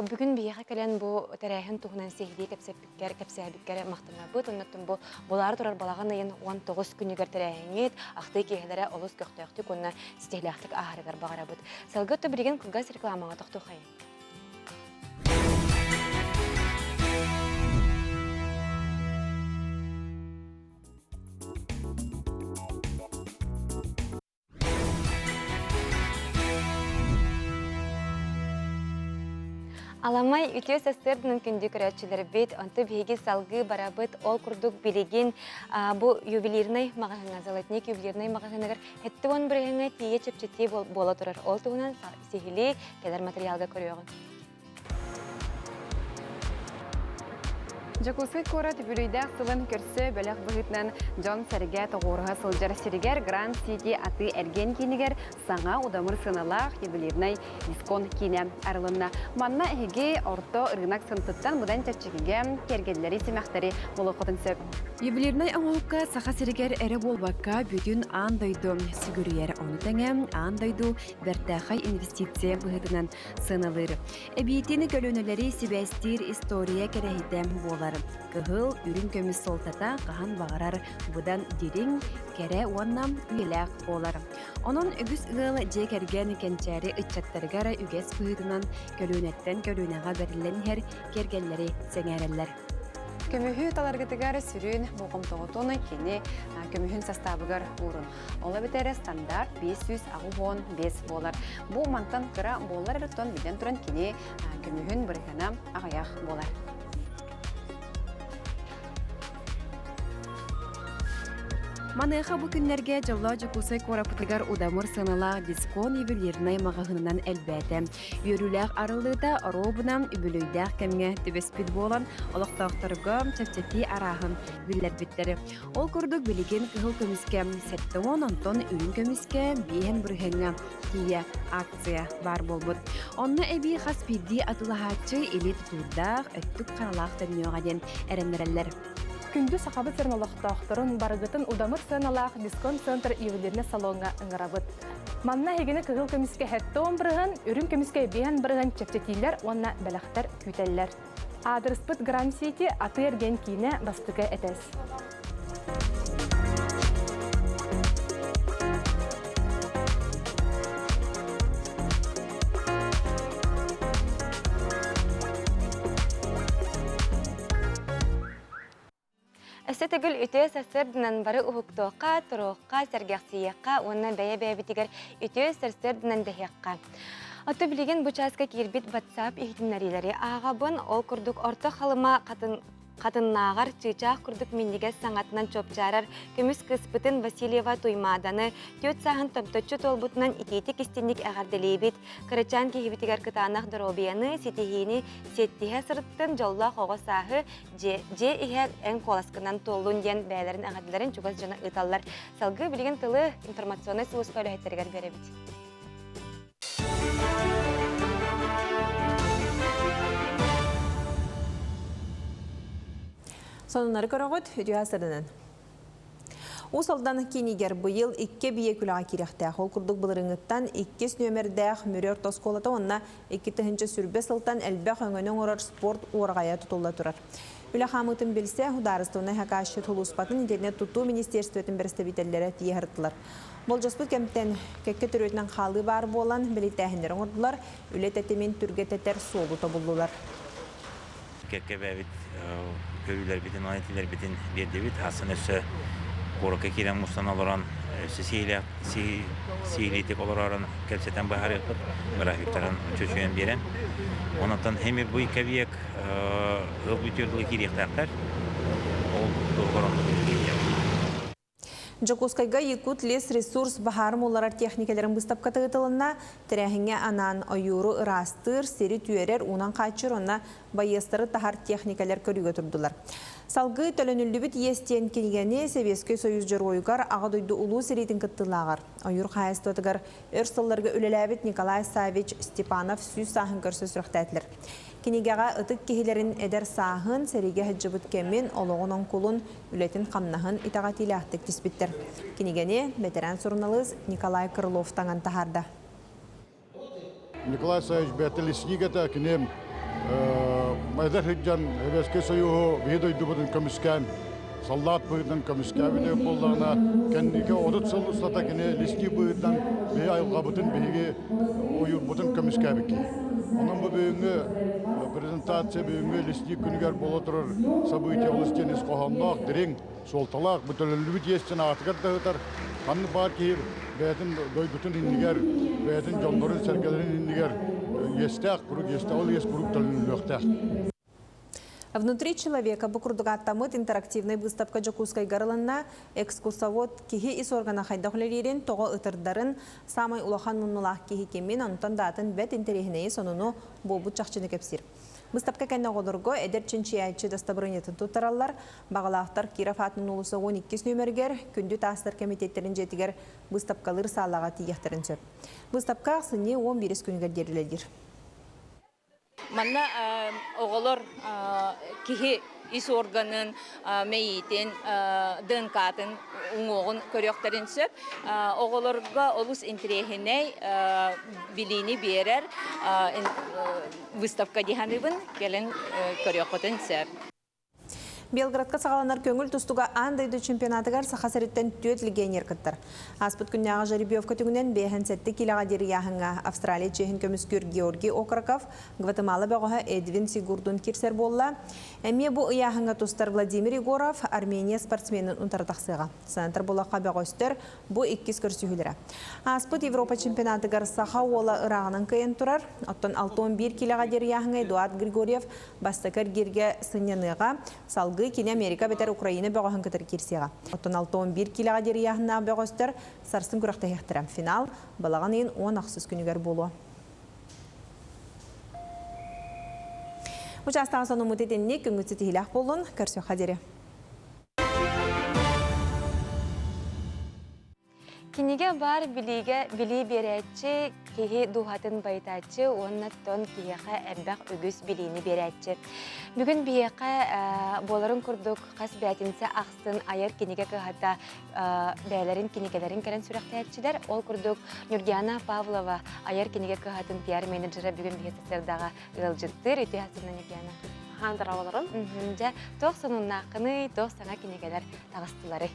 Speaker 1: Бүгүн биһиэхэ кэлэн бу тэрээһин туһунан сиһилии кэпсэппиккэр, кэпсээбиккэр махтанабыт. Оннуттан бу булаары турар балаҕан ыйын 19 күнүгэр тэрээһиҥҥит ахтыы киэһэлэрэ олус көхтөөхтүк уонна ситиһилээхтик ааһарыгар баҕарабыт. Салгыы билигин кылгас рекламаҕа тохтуохайын. Аламай үтүө сарсыарданан күндү көрөөччүлэрбит, онто биһиги салгыы барабыт. Ол курдук билигин бу ювелирнай маҕаһыыҥҥа, Золотник ювелирнай маҕаһыыныгар 70 бырыһыаҥҥа тиийэ чэпчэтии буола турар. Ол туһунан сиһилии кэлэр материалга көрүөҕүҥ.
Speaker 11: Дьокуускай куорат үбүлүйдээх сылын көрсө бэлэх быһыытынан дьон-сэргэ тоҕуоруһа сылдьар сиригэр Гранд Сити атыы-эргиэн киинигэр саҥа удамыр сыаналаах ювелирнай дискон киинэ арылынна. Манна эһиги орто ырыынак сынтыттан быдан чэпчэкигэ киэргэллэри, симэхтэри булуоххутун сөп.
Speaker 12: Ювелирнай оҥоһукка Саха сиригэр эрэ буолбакка, бүтүн аан дойду сүгүрүйэр. Ону тэҥэ аан дойду бэртээхэй инвестиция быһыытынан сыаналыыр. Эбиитин көлүөнэлэри сибээстиир история кэрэһитэ буолар. Кыһыл, үрүҥ көмүс суолтата хаһан баҕарар быдан дириҥ, кэрэ уонна үйэлээх буолар. Онон үгүс ыал дьиэ кэргэн кэнчээри ыччаттарыгар үгэс быһыытынан көлүөнэттэн көлүөнэҕэ бэриллэн иһэр киэргэллэри сэҥээрэллэр.
Speaker 11: Көмүһү таларгытыгар сүрүн болҕомтоҕутун кини көмүһүн састаабыгар уурун. Ол эбэтэр стандарт 585 буолар. Бу мантан кыра буоллар эрэ билэн туран кини көмүһүн бырыһыана аҕыйах буолар.
Speaker 12: Маныаха бу күннэргэ Дьоллоох Дьокуускай куораппытыгар удамыр сыаналаах дискон ювелирнай маҕаһыынынан элбээтэ. Үөрүүлээх арыллыыта оруобуна үбүлүөйдээх кэмҥэ түбэспит буолан, олохтоохторго чэпчэтии арааһын биллэрбиттэр. Ол курдук билигин кыһыл көмүскэ 70, онтон үрүҥ көмүскэ биэһэн бырыһыаҥҥа тиийэ акция баар буолбут. Онно эбии хас биирдии атыылаһааччы илии тутуурдаах, өттүк харалаах төннүөҕэ диэн эрэннэрэллэр.
Speaker 13: Күндү Сахабыт сирин олохтоохторун барыгытын удамыр сыаналаах дисконт-центр ювелирнай салоҥҥа ыҥырабыт. Манна эһигини кыһыл көмүскэ хэттон бырыһан, үрүҥ көмүскэ биэһэн бырыһан чэпчэтиилэр уонна бэлэхтэр күүтэллэр. Аадырыспыт Гранд Сити атыы-эргиэн киинэ бастакы этээс.
Speaker 1: Өссө төгүл үтүө сарсыарданан бары уһуктуохха, туруохха, сэргэхсийиэххэ уонна бэйэ-бэйэбитигэр үтүө сарсыарданан дэһиэххэ. Ото билигин бу чааска киирбит WhatsApp иһитиннэриилэри ааҕабын. Ол курдук Орто Халыма хатын... Хатыннааҕар чыычаах курдук минньигэс саҥатынан чуопчаарар көмүс кыыспытын Васильева Туймааданы түөрт сааһын томточчу туолбутунан итиитик-истинник эҕэрдэлиибит. Кырачаан киһибитигэр кытаанах доруобуйаны, ситиһиини сиэттиһэ сырыттын, дьоллоох оҕо сааһы дьиэ, дьиэ иһэ эн куоласкынан туоллун диэн бэйэлэрин эҕэрдэлэрин чугас дьоно ыыталлар. Салгыы билигин тылы информационнай сулууспа үлэһиттэригэр биэрэбит.
Speaker 2: Сонуннары көрөҕүт, үтүө сырынан. Уус Алдан киинигэр быйыл икки бийэ күлэҕэ киирэхтээх. Ол курдук былырыҥҥыттан иккис нүөмэрдээх Мүрү орто оскуолата уонна 2020 сылтан элбэх өҥөнү оҥорор спорт уораҕайа тутулла турар. Үлэ хаамыытын билсэ Судаарыстыбаннай хакаасчыт сулууспатын итиэннэ тутуу министиэристибэтин бэрэстэбиитэллэрэ тиийэ сырыттылар. Болдьоспут кэмтэн кэккэ төрүөтүнэн хаалыы баар буолан, бэлиэтээһиннэри оҥордулар, үлэ тэтимин түргэтэтэр суолу тобуллулар.
Speaker 14: Кэккэ бэйэбит көрүүлэрбитин уонна этиилэрбитин биэрдибит. Аасын өссө куоракка киирэн мустан олорон, өссө сиилиитик олорорун кэпсэтэн быһаарыахпыт, графиктарын чочуйан биэрэн. Онон хэмир бу икки объект ыл бүтүөр дылы киириэхтээхтэр. Ол туһугар оннук
Speaker 2: Дьокуускайга Якут лесресурс баһаары мулларар техникэлэрин быыстапката ыытылынна. Тэрээһиҥҥэ анаан ойууру ыраастыыр, сири түөрэр, уунан хааччыыр уонна байыастары таһар техникэлэр көрүүгэ турдулар. Салгыы төлөнүллүбүт иэс диэн кинигэни Сэбиэскэй Союз Дьоруойугар Аҕа дойду Улуу сэриитин кыттыылааҕар, ойуур хаһаайыстыбатыгар өр сылларга үлэлээбит Николай Саввич Степанов 100 сааһын көрсө сүрэхтээтилэр. Кинигэҕэ ытык киһилэрин эдэр сааһын, сэриигэ сылдьыбыт кэмин, олоҕун оҥкулун, үлэтин-хамнаһын итэҕэтиилээхтик түспүттэр. Кинигэни бэтэрээн суруналыыс Николай Крылов таҥан таһаарда.
Speaker 15: Николай Савич бэйэтэ лесник этэ, кини майдар сылдьан Сэбиэскэй Союһу биһи дойдубутун көмүскээн, саллаат быһыытынан көмүскээбит буоллаҕына, кэнники 30 сыл устата кини лесник быһыытынан биһи айылҕабытын, биһиги ойуурбутун көмүскээбит киһи. Онон бу бүгүҥҥү презентация бүгүҥҥү лесник күнүгэр буола турар событие олус диэн ис хоһоонноох, дириҥ, суолталаах, бу төлөллүбүт иэстэн аатыгар да сытар, ханнык баар киһи бэйэтин дойдутун иннигэр, бэйэтин дьоннорун-сэргэлэрин иннигэр иэстээх, куруук иэстээх, ол иэс куруук төлөнүллүөхтээх.
Speaker 2: Внутри человека бу курдук ааттаммыт интерактивнай быыстапка Дьокуускайга арылынна. Экскурсовод киһи ис органа хайдах үлэлиирин, тоҕо ытырдарын, саамай улахан муннулаах киһи кимин, онтон да атын бэрт интэриэһинэйи сонуну буолбут чахчыны кэпсиир. Быыстапка кэннэ оҕолорго эдэр чинчийээччи дастабырыанньатын туттараллар. Баҕалаахтар Киров аатынан уулусса 12 нүөмэригэр Күндү таастар кэмитиэттэрин дьиэтигэр быыстапкалыыр саалаҕа тиийиэхтэрин сөп. Быыстапка ахсынньы 11 күнүгэр диэри үлэлиир.
Speaker 16: Манна оҕолор киһи ис органын, мэйиитин, ДНК-тын уҥуоҕун көрүөхтэрин сөп. Оҕолорго олус интэриэһинэй билиини биэрэр выставка дии саныыбын, кэлэн көрүөххүтүн сөп.
Speaker 2: Белградка саҕаланар көҥүл тустууга аан дойду чемпионатыгар Саха сириттэн түөрт легионер кыттар. Ааспыт күннээҕи жеребьевка түгүнэн 57 киилэҕэ диэри ыйааһыҥҥа Австралия чиэһин көмүскүүр Георгий Окроков, Гватемала бөҕөһө Эдвин Сигурдун киирсэр буолла. Эмиэ бу ыйааһыҥҥа тустар Владимир Егоров Армения спортсменын утары тахсыаҕа. Санатар буоллахха бөҕөстөр Бу иккис көрсүһүүлэрэ. Ааспыт Европа чемпионатыгар саха уола ырааҕынан кыайан турар. Оттон 61 киилэҕэ диэри ыйааһыҥҥа Эдуард Григорьев бастакы эргииргэ сынньаныаҕа. Салгыы кини Америка эбэтэр Украина бөҕөһүн кытары киирсиэҕэ. Оттон 61 киилэҕэ диэри ыйааһыннаах бөҕөстөр сарсын күрэхтэһиэхтэрэ. Финал балаҕан ыйын 16 күнүгэр буолуо. Учаастаҕа сонуммут итинник күҥҥүт ситиһиилээх буоллун. Көрсүөххэ диэри.
Speaker 1: Кинигэ баар билиигэ билии биэрээччи, киһи дууһатын байытааччы уонна тон киһиэхэ элбэх үгүс билиини биэрээччи. Бүгүн биһиэхэ буоларын курдук хас бээтинсэ ахсын айар кинигэ кыһата бэйэлэрин кинигэлэрин кэлэн сүрэхтээччилэр. Ол курдук Нюргиана Павлова айар кинигэ кыһатын пиар-менеджерэ бүгүн биһиэхэ сарсыардаҕа ыалдьыттыыр. Үтүө сарсыарда Нюргиана.
Speaker 17: Хаан дарабаларым.
Speaker 1: Дьэ, туох сонуннааххыный, туох саҥа кинигэлэр таҕыстыларый?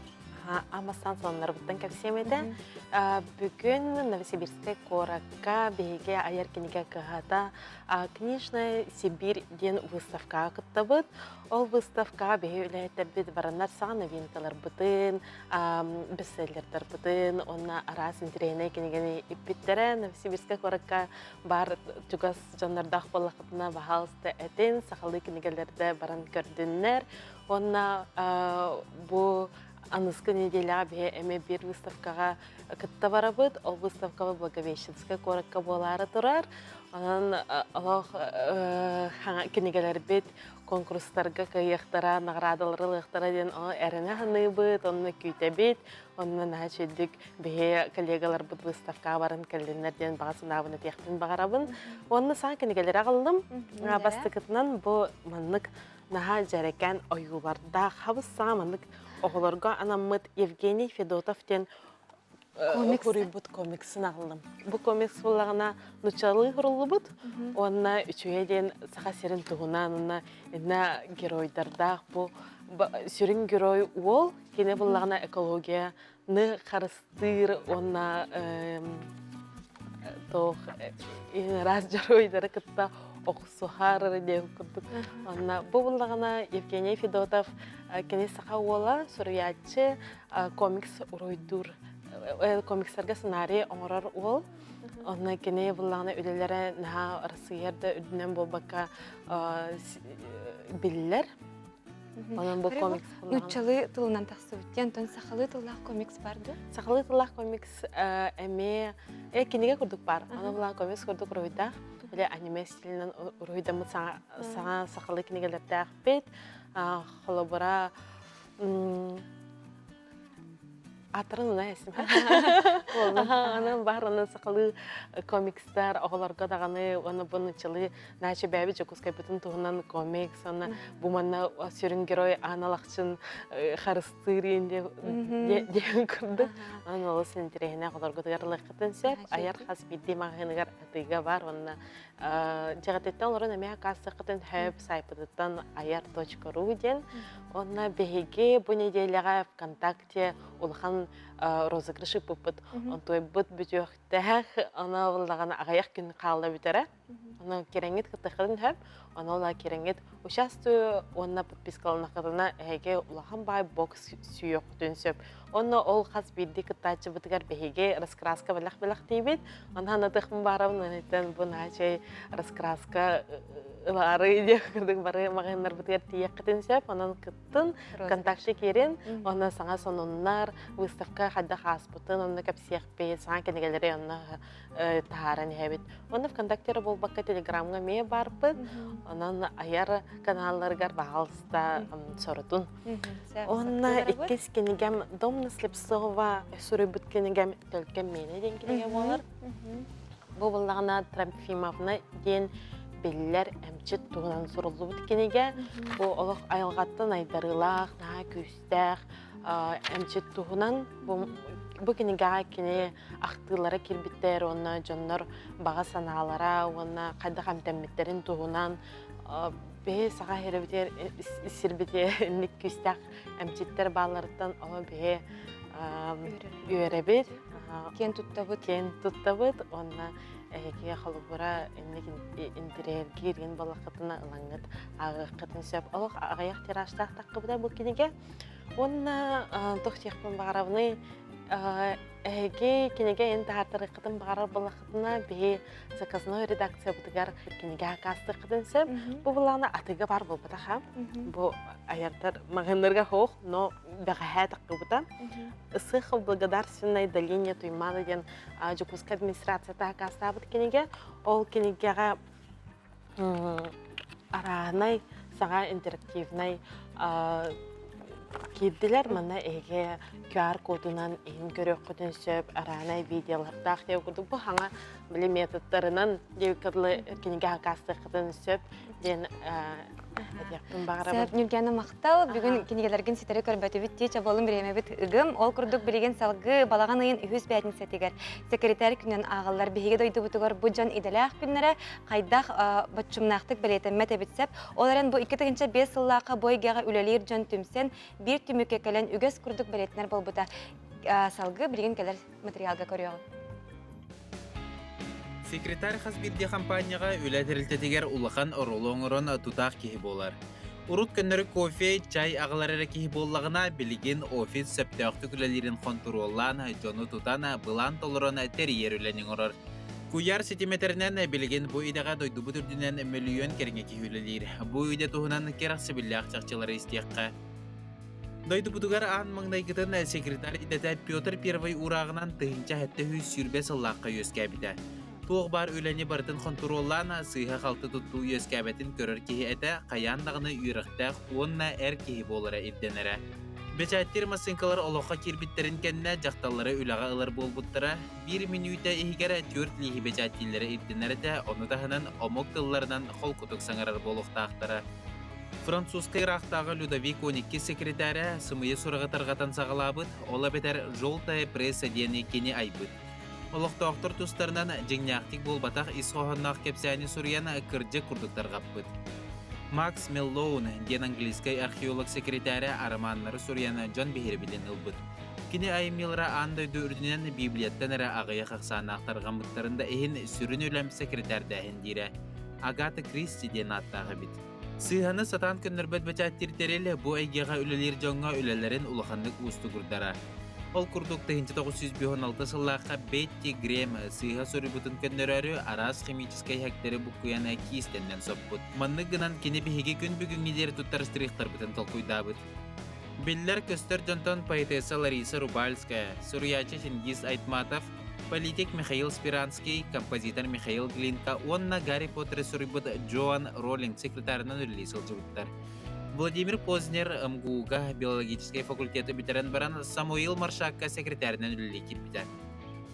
Speaker 17: Амастан сонуннарбыттан кэпсиэм этэ. Бүгүн Новосибирскай куоракка биһиги айар кинигэ кыһата Книжная Сибирь диэн выставкаҕа кыттабыт. Ол выставкаҕа биһи үлэһиттэрбит бараннар саҥа новинкаларбытын, бестселлердарбытын уонна араас интэриэһинэй кинигэни иппиттэрэ. Новосибирскай куоракка баар чугас дьоннордоох буоллаххытына, баһаалыста этин, сахалыы кинигэлэрдэ баран көрдүннэр. Уонна бу аныскы неделяҕа биһи эмиэ биир выставкаҕа кытта барабыт. Ол выставкаҕа Благовещенскай куоракка буолаары турар. Онон олох кинигэлэрбит конкурстарга кыайыахтара, наҕараадалары ылыахтара диэн эрэнэ саныыбыт, онно күүтэбит. Онно наһаа үчүгдүк биһи коллегаларбыт выставкаҕа баран кэллиннэр диэн баҕа санаабын этиэхпин баҕарабын. Уонна саҥа кинигэлэри аҕаллым. Бастакытынан бу маннык наһаа дьэрэкээн ойуулардаах, хабыс-саҥа маннык оҕолорго анаммыт Евгений Федотов диэн суруйбут комиксын аҕаллым. Бу комикс буоллаҕына нуччалыы суруллубут уонна үчүгэй диэн Саха сирин туһунан уонна инна геройдардаах бу сүрүн герой уол кини буллаҕына экологияны харыстыыр уонна туох ыраас дьоруойдары кытта охсуһар диэн курдук. Онно бу буллаҕына Евгений Федотов кини саха уола, суруйааччы, комикс уруйдуур, комикстарга сценарий оҥорор уол. Онно кини буллаҕына үлэлэрэ наһаа Россия да үрдүнэн буолбакка биллэр. Онон бу комикс
Speaker 1: нууччалыы тылынан тахсыбыт диэн, онтон сахалыы тыллаах комикс бар дуо?
Speaker 17: Сахалыы тыллаах комикс эмиэ кинигэ курдук бар. Аны булан комикс курдук уруһуйдаах. Или аниме стилинэн уруһуйдаммыт саҥа сахалыы кинигэлэрдээхпит. Холобура, Аттарын уна эсим. Анан бар онон сахалыы комикстар оҕолорго даҕаны уонна бу нуччалыы Наача бэйэбит Дьокуускайбытын туһунан комикс уонна бу манна сүрүн герой Аана Лахчын харыстыыр диэн курдук. Онон олус интэриэһинэй оҕолоргутугар ылыаххытын сөп. Айар хас биирдии маҕаһыыныгар атыыга бар уонна дьэҕэтиттэн олорон эмиэ акаастыаххытын сөп сайтпытыттан ayar.ru диэн. Онно биһиги бу неделяҕа ВКонтакте улахан розыгрыш ыыппыппыт. Онтуойбут бүтүөхтээх, аны буллаҕына аҕыйах күн хаалла бүтэрэ. Онон кирэҥҥит кыттыаххытын сөп. Ону ола кирэҥҥит участвую уонна подпискаланаххытына эһиги улахан баай бокс сүүйүөххүтүн сөп. Онно ол хас биирдии кыттааччыбытыгар биһиги раскраска бэлэх-бэлэхтиибит. Онно анатыахпын баарабын, онтон бу наачай раскраска ылаары диэх курдук бары маҕаһыыннарбытыгар тиийиэххитин сөп. Онон кыттын, ВКонтакте киирин, онно саҥа сонуннар, выставка хайдах ааспытын онно кэпсиэхпит, саҥа кинигэлэри онно таһааран иһэбит. Онно ВКонтакте эрэ буолбакка Телеграмҥа эмиэ баарбыт. Онон айар каналларыгар баҕалыста сорутун. Онно иккис кинигэм Домна Слепцова суруйбут кинигэм Төлкөм миэнэ диэн кинигэ буолар. Бу буллаҕына Трофимовна диэн биллэр эмчит туһунан суруллубут кинигэ. Бу олох айылҕаттан айдарыылаах, наһаа күүстээх эмчит туһунан. Бу, бу кинигэҕэ кини ахтыылара киирбиттэр уонна дьоннор баҕа санаалара уонна хайдах эмтэммиттэрин туһунан биһи саха сирбитигэр сирбитигэр инник күүстээх эмчиттэр баалларыттан ону биһи үөрэбит
Speaker 1: киэн туттабыт
Speaker 17: киэн туттабыт уонна эһиги холобура инник интириэһиргиир буоллаххытына ылаҥҥыт ааҕыаххытын сөп олох аҕыйах тиражтаах таххыбыта бу кинигэ уонна туох диэхпин баҕарабыный Эһиги кинигэ эн таһаартарыаххытын баҕарар буоллаххытына, биһи заказной редакциябытыгар кинигэ акаастыаххытын сөп. Бу былаана атыыга баар буолбатаха. Бу аярдар маҕаһыыннарга суох, но бэҕэһээ таххыбыта. Ысыах благодарственной долине Туймаада диэн Дьокуускай администрацията акаастаабыт кинигэ. Ол кинигэҕэ арааһынай саҥа интерактивнай киирдилэр. Манна эһиги QR кодунан иһин көрүөххүтүн сөп, арааһынай видеолардаах диэн курдук бу хаҥа били методтарынан диэбиккэ дылы кинигэ акаастыаххытын сөп диэн. Этиэхпин баҕарабын.
Speaker 1: Сөп, Ньургиана махтал. Бүгүн кинигэлэргин ситэри көрбөтүбүт дии, чобуолун бириэмэбит ыгым. Ол курдук билигин салгыы балаҕан ыйын үһүс бээтинсэтигэр секретарь күнүн ааҕаллар. Биһиги дойдубутугар бу дьон идэлээх күннэрэ хайдах боччумнаахтык бэлиэтэммэт эбит сөп. Ол эрэн бу 2005 сыллаахха бу эйгэҕэ үлэлиир дьон түмсэн биир түмүккэ кэлэн үгэс курдук бэлиэтэнэр буолбута. Салгыы билигин кэлэр материалга көрүөҕүҥ.
Speaker 18: Секретарь хас биирдии хампаанньаҕа үлэ тэрилтэтигэр улахан оруолу оҥорон тутаах киһи буолар. Урут көннөрү кофе, чай аҕалар эрэ киһи буоллаҕына, билигин офис сөптөөхтүк үлэлиирин хонтуруоллаан, дьону тутан, былаан толорон тэрийэр үлэни оҥорор. Куйаар ситимэтэринэн билигин бу идэҕэ дойдубут үрдүнэн мөлүйүөн кэриҥэ киһи үлэлиир. Бу идэ туһунан кэрэхсэбиллээх чахчылары истиэххэ. Дойдубутугар аан маҥнайгытын секретарь идэтэ Петр Первый уурааҕынан 1720 сыллаахха үөскээбитэ. Туох баар үлэни барытын хонтуруоллаан, сыыһа-халты туттуу үөскээбэтин көрөр киһи этэ хайаан даҕаны үөрэхтээх уонна эр киһи буолара ирдэнэрэ. Бэчээттиир массыыҥкалар олоххо киирбиттэрин кэннэ дьахталлары үлэҕэ ылар буолбуттара. Биир мүнүүтэ иһигэр түөрт лииһи бэчээттииллэрэ ирдэнэр этэ, ону таһынан омук тылларынан холкутук саҥарар буолуохтаахтара. Французскай ыраахтааҕы Людовик XII секретарэ сымыйа сураҕы тарҕатан саҕалаабыт, ол эбэтэр «Желтая пресса» диэни кини айбыт. Олохтоохтор тустарынан дьиҥнээхтик буолбатах ис хоһоонноох кэпсээни суруйан кырдьык курдук тарҕаппыт. Макс Меллоун диэн английскай археолог секретарэ арамааннары суруйан дьон биһирэбилин ылбыт. Кини айымньылара аан дойду үрдүнэн Библияттан эрэ аҕыйах ахсааннаах тарҕаммыттарын да иһин сүрүн үлэм секретардээһин диирэ. Агата Кристи диэн ааттаах эбит. Сыыһаны сатаан көннөрбөт бэчээттиир тэрил бу эйгэҕэ үлэлиир дьоҥҥо үлэлэрин улаханнык уустугурдара. Ол курдук 1956 сыллаахха Бетти Грэм сыыһа суруйбутун көннөрөөрү араас химическэй хэктэри буккуйан киистэннэн соппут. Маннык гынан кини биһиги күн бүгүҥҥү диэри туттар штрихтарбытын толкуйдаабыт. Биллэр-көстөр дьонтон поэтесса Лариса Рубальская, суруйааччы Чингиз Айтматов, политик Михаил Спиранский, композитор Михаил Глинка уонна Гарри Поттеры суруйбут Джоан Роллинг секретарынан үлэлии сылдьыбыттар. Владимир Познер МГУ-га биологическай факультеты бүтэрэн баран Самуил Маршакка секретарынан үлэлии киирбитэ.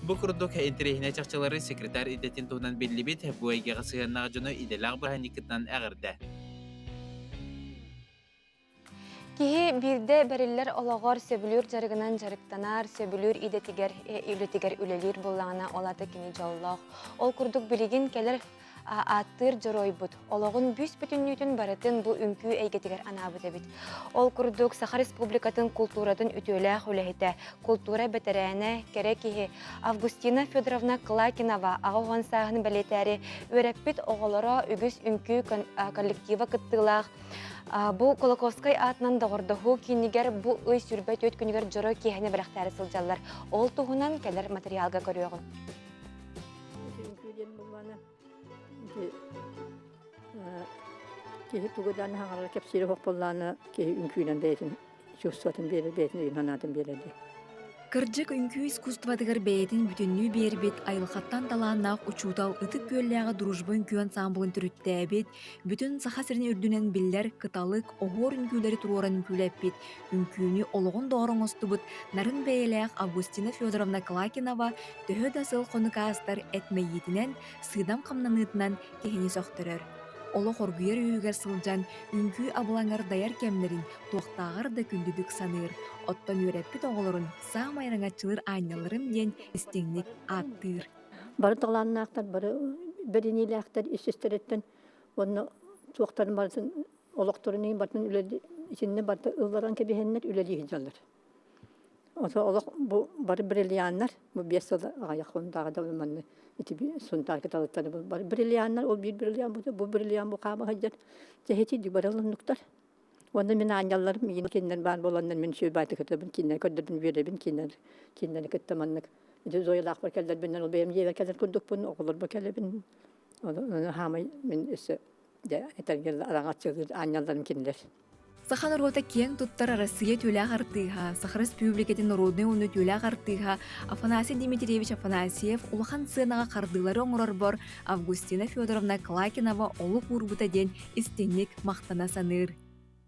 Speaker 18: Бу курдук интэриэһинэй чахчылары секретарь идэтин туһунан биллибит бу эйгэҕэ сыһыаннаах дьону идэлээх бырааһынньыккытынан эҕэрдэ!
Speaker 1: Киһи биирдэ бэриллэр олоҕор сөбүлүүр дьарыгынан дьарыктанар, сөбүлүүр идэтигэр, үлэтигэр үлэлиир буоллаҕына, ол аата кини дьоллоох. Ол курдук билигин кэлэр ааттыыр дьоруойбут олоҕун бүүс-бүтүннүүтүн барытын бу үҥкүү эйгэтигэр анаабыт эбит. Ол курдук Саха Республикатын култууратын үтүөлээх үлэһитэ, култуура бэтэрээнэ, кэрэ киһи Августина Федоровна Клакинова аҕа уон сааһын бэлиэтээри үөрэппит оҕолоро үгүс үҥкүү коллектива кыттыылаах Бу Кулаковскай аатынан доҕордоһуу киинигэр бу ый 24 күнүгэр дьоро киэһэни бэлэхтээри сылдьаллар. Ол туһунан кэлэр материалга көрүөҕүҥ.
Speaker 19: Киһи тугудан хаҥалар кэпсиирэ хопполлаана киһи үҥкүүнэн бэйэтин чувствотын биэрэр, бэйэтин өйүн санаатын биэрэр дии.
Speaker 20: Кырдьык, үҥкүү искусствотыгар бэйэтин бүтүннүү биэрбит, айылҕаттан талааннаах учуутал Ытык Күөллээҕи Дружба үҥкүү ансаамбылын төрүттээбит, бүтүн Саха сирин үрдүнэн биллэр кыталык, оһуор үҥкүүлэри туруоран үҥкүүлэппит, үҥкүүнү олоҕун доҕор оҥостубут нарын бэйэлээх Августина Федоровна Клакинова төһө да сыл-хонук аастар эт мэйиитинэн, сыыдам хамнаныытынан киһини сөхтөрөр. Олох оргуйар үөһүгэр сылдьан, үҥкүү абылаҥар дайар кэмнэрин туохтааҕар да күндүтүк саныыр, оттон үөрэппит оҕолорун саамай араҥаччылыыр аанньалларым диэн истиҥник ааттыыр.
Speaker 19: Бары талааннаахтар, бары бэриниилээхтэр ис-истэриттэн уонна туохтарын барытын олохторун иһин барытын үлэли итиннэ барыта ылларан кэбиһэннэр үлэлии сылдьаллар. Ото олох бу бары бриллианнар, бу биэс сыл аҕыйах хонтааҕы да манна ити Сунтаар кыталыктары бары бриллианнар, ол биир бриллиан бу бриллиан бу хаама сылдьар. Тэһити бары ылыннуктар. Уонна мин аанньалларым миигин кинилэр баар буоланнар мин сүөбааты кытабын кинилэри көрдөрбүн үөрэбин кинилэр кинилэри кытта маннык ити Зоялаахпар кэллэрбинэн ол бэйэм дьиэбэр кэлэр курдукпун оҕолорбор кэлэбин ону хаамай мин өссө дьэ этэргэ араҥаччылыыр аанньалларым кинилэр.
Speaker 20: Саха норуота киэҥ туттар Арассыыйа түүлээх артыыһа, Саха Республикатын народнай уонна түүлээх артыыһа Афанасий Дмитриевич Афанасьев улахан сыанаҕа хардыылары оҥорорбор Августина Федоровна Клакинова олук уурбута диэн истиҥник махтана саныыр.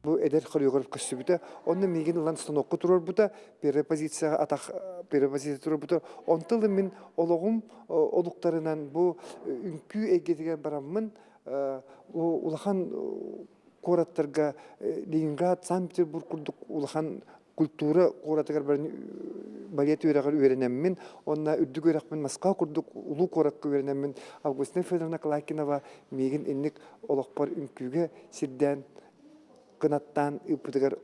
Speaker 21: Бу эдэр хореограф көстүбүтэ. Онно миигин ылан станокка туруорбута, первая позицияҕа атах первая позиция туруорбута. Онтон мин олоҕум олуктарынан бу үҥкүү эйгэтигэр бараммын улахан куораттарга Ленинград, Санкт-Петербург курдук улахан культура куоратыгар баран балет үөрэҕэр үөрэнэммин, уонна үрдүк үөрэхпин Москва курдук улуу куоракка үөрэнэммин Августина Федоровна Клакинова миигин инник олохпор үҥкүүгэ сирдээн кынаттаан ыыппытыгар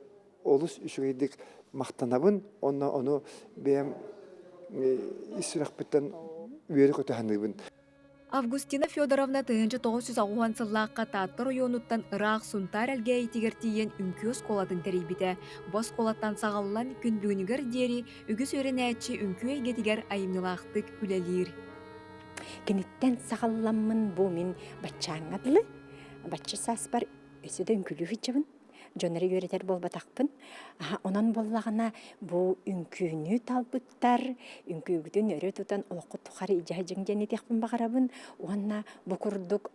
Speaker 21: олус үчүгэйдик махтанабын уонна ону бэйэм ис сүрэхпиттэн үөрэ-көтө саныыбын.
Speaker 20: Августина Федоровна 1990 сыллаахха Таатта оройуонуттан ыраах Сунтаар Элгээйитигэр тиийэн үҥкүү оскуолатын тэрийбитэ. Бу оскуолаттан саҕаллан күн бүгүнүгэр диэри үгүс үөрэнээччи үҥкүү эйгэтигэр айымньылаахтык үлэлиир.
Speaker 3: Киниттэн саҕалламмын бу мин баччааҥҥа дылы, бачча сааспар өссө да үҥкүүлүү сылдьабын. Дьон эрэ үөрэтэр буолбатахпын. Онон буоллаҕына бу үҥкүүнү талбыттар, үҥкүүгүтүн өрө тутан олоххут тухары илдьэ сылдьыҥ диэн этиэхпин баҕарабын. Уонна бу курдук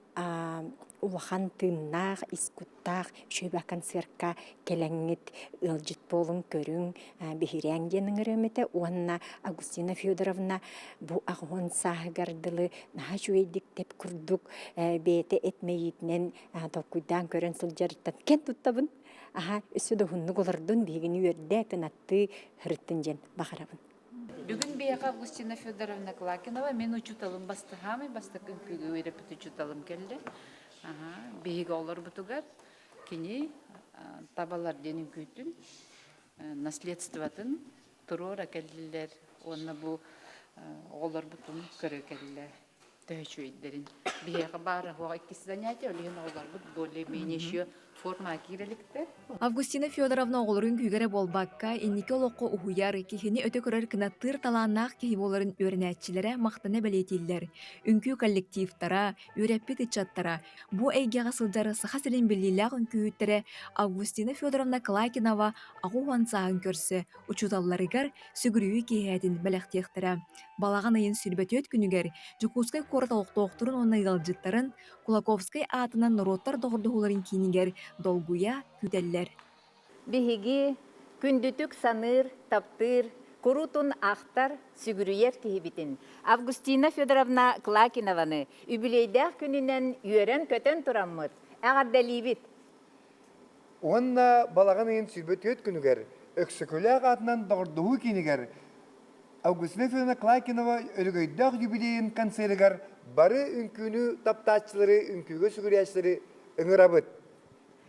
Speaker 3: улахан тыыннаах, ис куттаах үчүгэй концертка кэлэҥҥит ыалдьыт буолуҥ, көрүҥ, биһирээҥ диэн ыҥырыам этэ. Уонна Августина Федоровна бу 80 сааһыгар дылы наһаа үчүгэйдик тэп курдук бэйэтэ эт мэйиитинэн толкуйдаан көрөн сылдьарыттан кэн туттабын. Аха, өссө да уһуннук олордун, биһигини үөрдэ, кынаттыы сырыттын диэн баҕарабын.
Speaker 22: Бүгүн биһиэхэ Августина Федоровна Клакинова мин учууталым бастыһаамай бастакы үҥкүүгэ үөрэппит учууталым кэллэ. Аха, биһиги олорбутугар кини табалар диэн үҥкүүтүн наследствотын туруора кэллилэр уонна бу оҕолорбутун көрө кэллэ. Төһө үчүгэйдэрин. Биһиэхэ баара суоҕа иккис занятие, ол иһин оҕолорбут более-менее еще формаҕа киирэ иликтэр.
Speaker 20: Августина Федоровна оҕолорун күүгэрэ буолбакка, инники олоххо уһуйар, киһини өтө көрөр кынаттыыр талааннаах киһи буоларын үөрэнээччилэрэ махтана бэлиэтииллэр. Үҥкүү коллективтара, үөрэппит ыччаттара, бу эйгэҕэ сылдьар Саха сирин биллиилээх үҥкүүһүттэрэ Августина Федоровна Клакинова 80 сааһын көрсө учууталларыгар сүгүрүйүү киэһэтин бэлэхтиэхтэрэ. Балаҕан ыйын 24 күнүгэр Дьокуускай куорат олохтоохторун уонна ыалдьыттарын Кулаковскай аатынан норуоттар доҕордоһууларын киинигэр долгуйа күүтэллэр.
Speaker 23: Биһиги күндүтүк саныыр, таптыыр, куруутун ахтар, сүгүрүйэр киһибитин Августина Федоровна Клакинованы үбүлүөйдээх күнүнэн үөрэн-көтөн тураммыт эҕэрдэлиибит!
Speaker 21: Уонна балаҕан ыйын 24 күнүгэр Өксөкүлээх аатынан доҕордоһуу киинигэр Августина Федоровна Клакинова өрөгөйдөөх юбилейын концерыгар бары үҥкүүнү таптааччылары, үҥкүүгэ сүгүрүйээччилэри ыҥырабыт.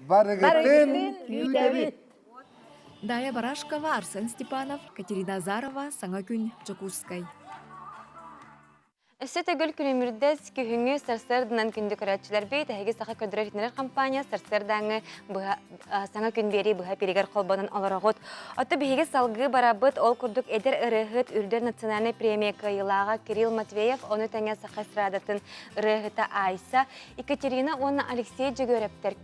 Speaker 21: Барыгытын күүтэбит!
Speaker 20: Дая Барашкова, Арсен Степанов, Катерина Азарова, Саҥа күн, Дьокуускай.
Speaker 1: Өссө төгүл күлүмүрдэс күһүҥҥү сарсыарданан күндү көрөөччүлэрбит, эһиги Саха көдөрөр итинэр компания сарсыардааҥҥы быһа саҥа күн биэрии быһа пиригэр холбонон олороҕут. Отто биһиги салгыы барабыт, ол курдук эдэр ырыаһыт Үрдэл национальнай премия кыайыылааҕа Кирилл Матвеев, ону тэҥэ Саха эстрадатын ырыаһыта Айса, Екатерина уонна Алексей Дьөгүөрэптэр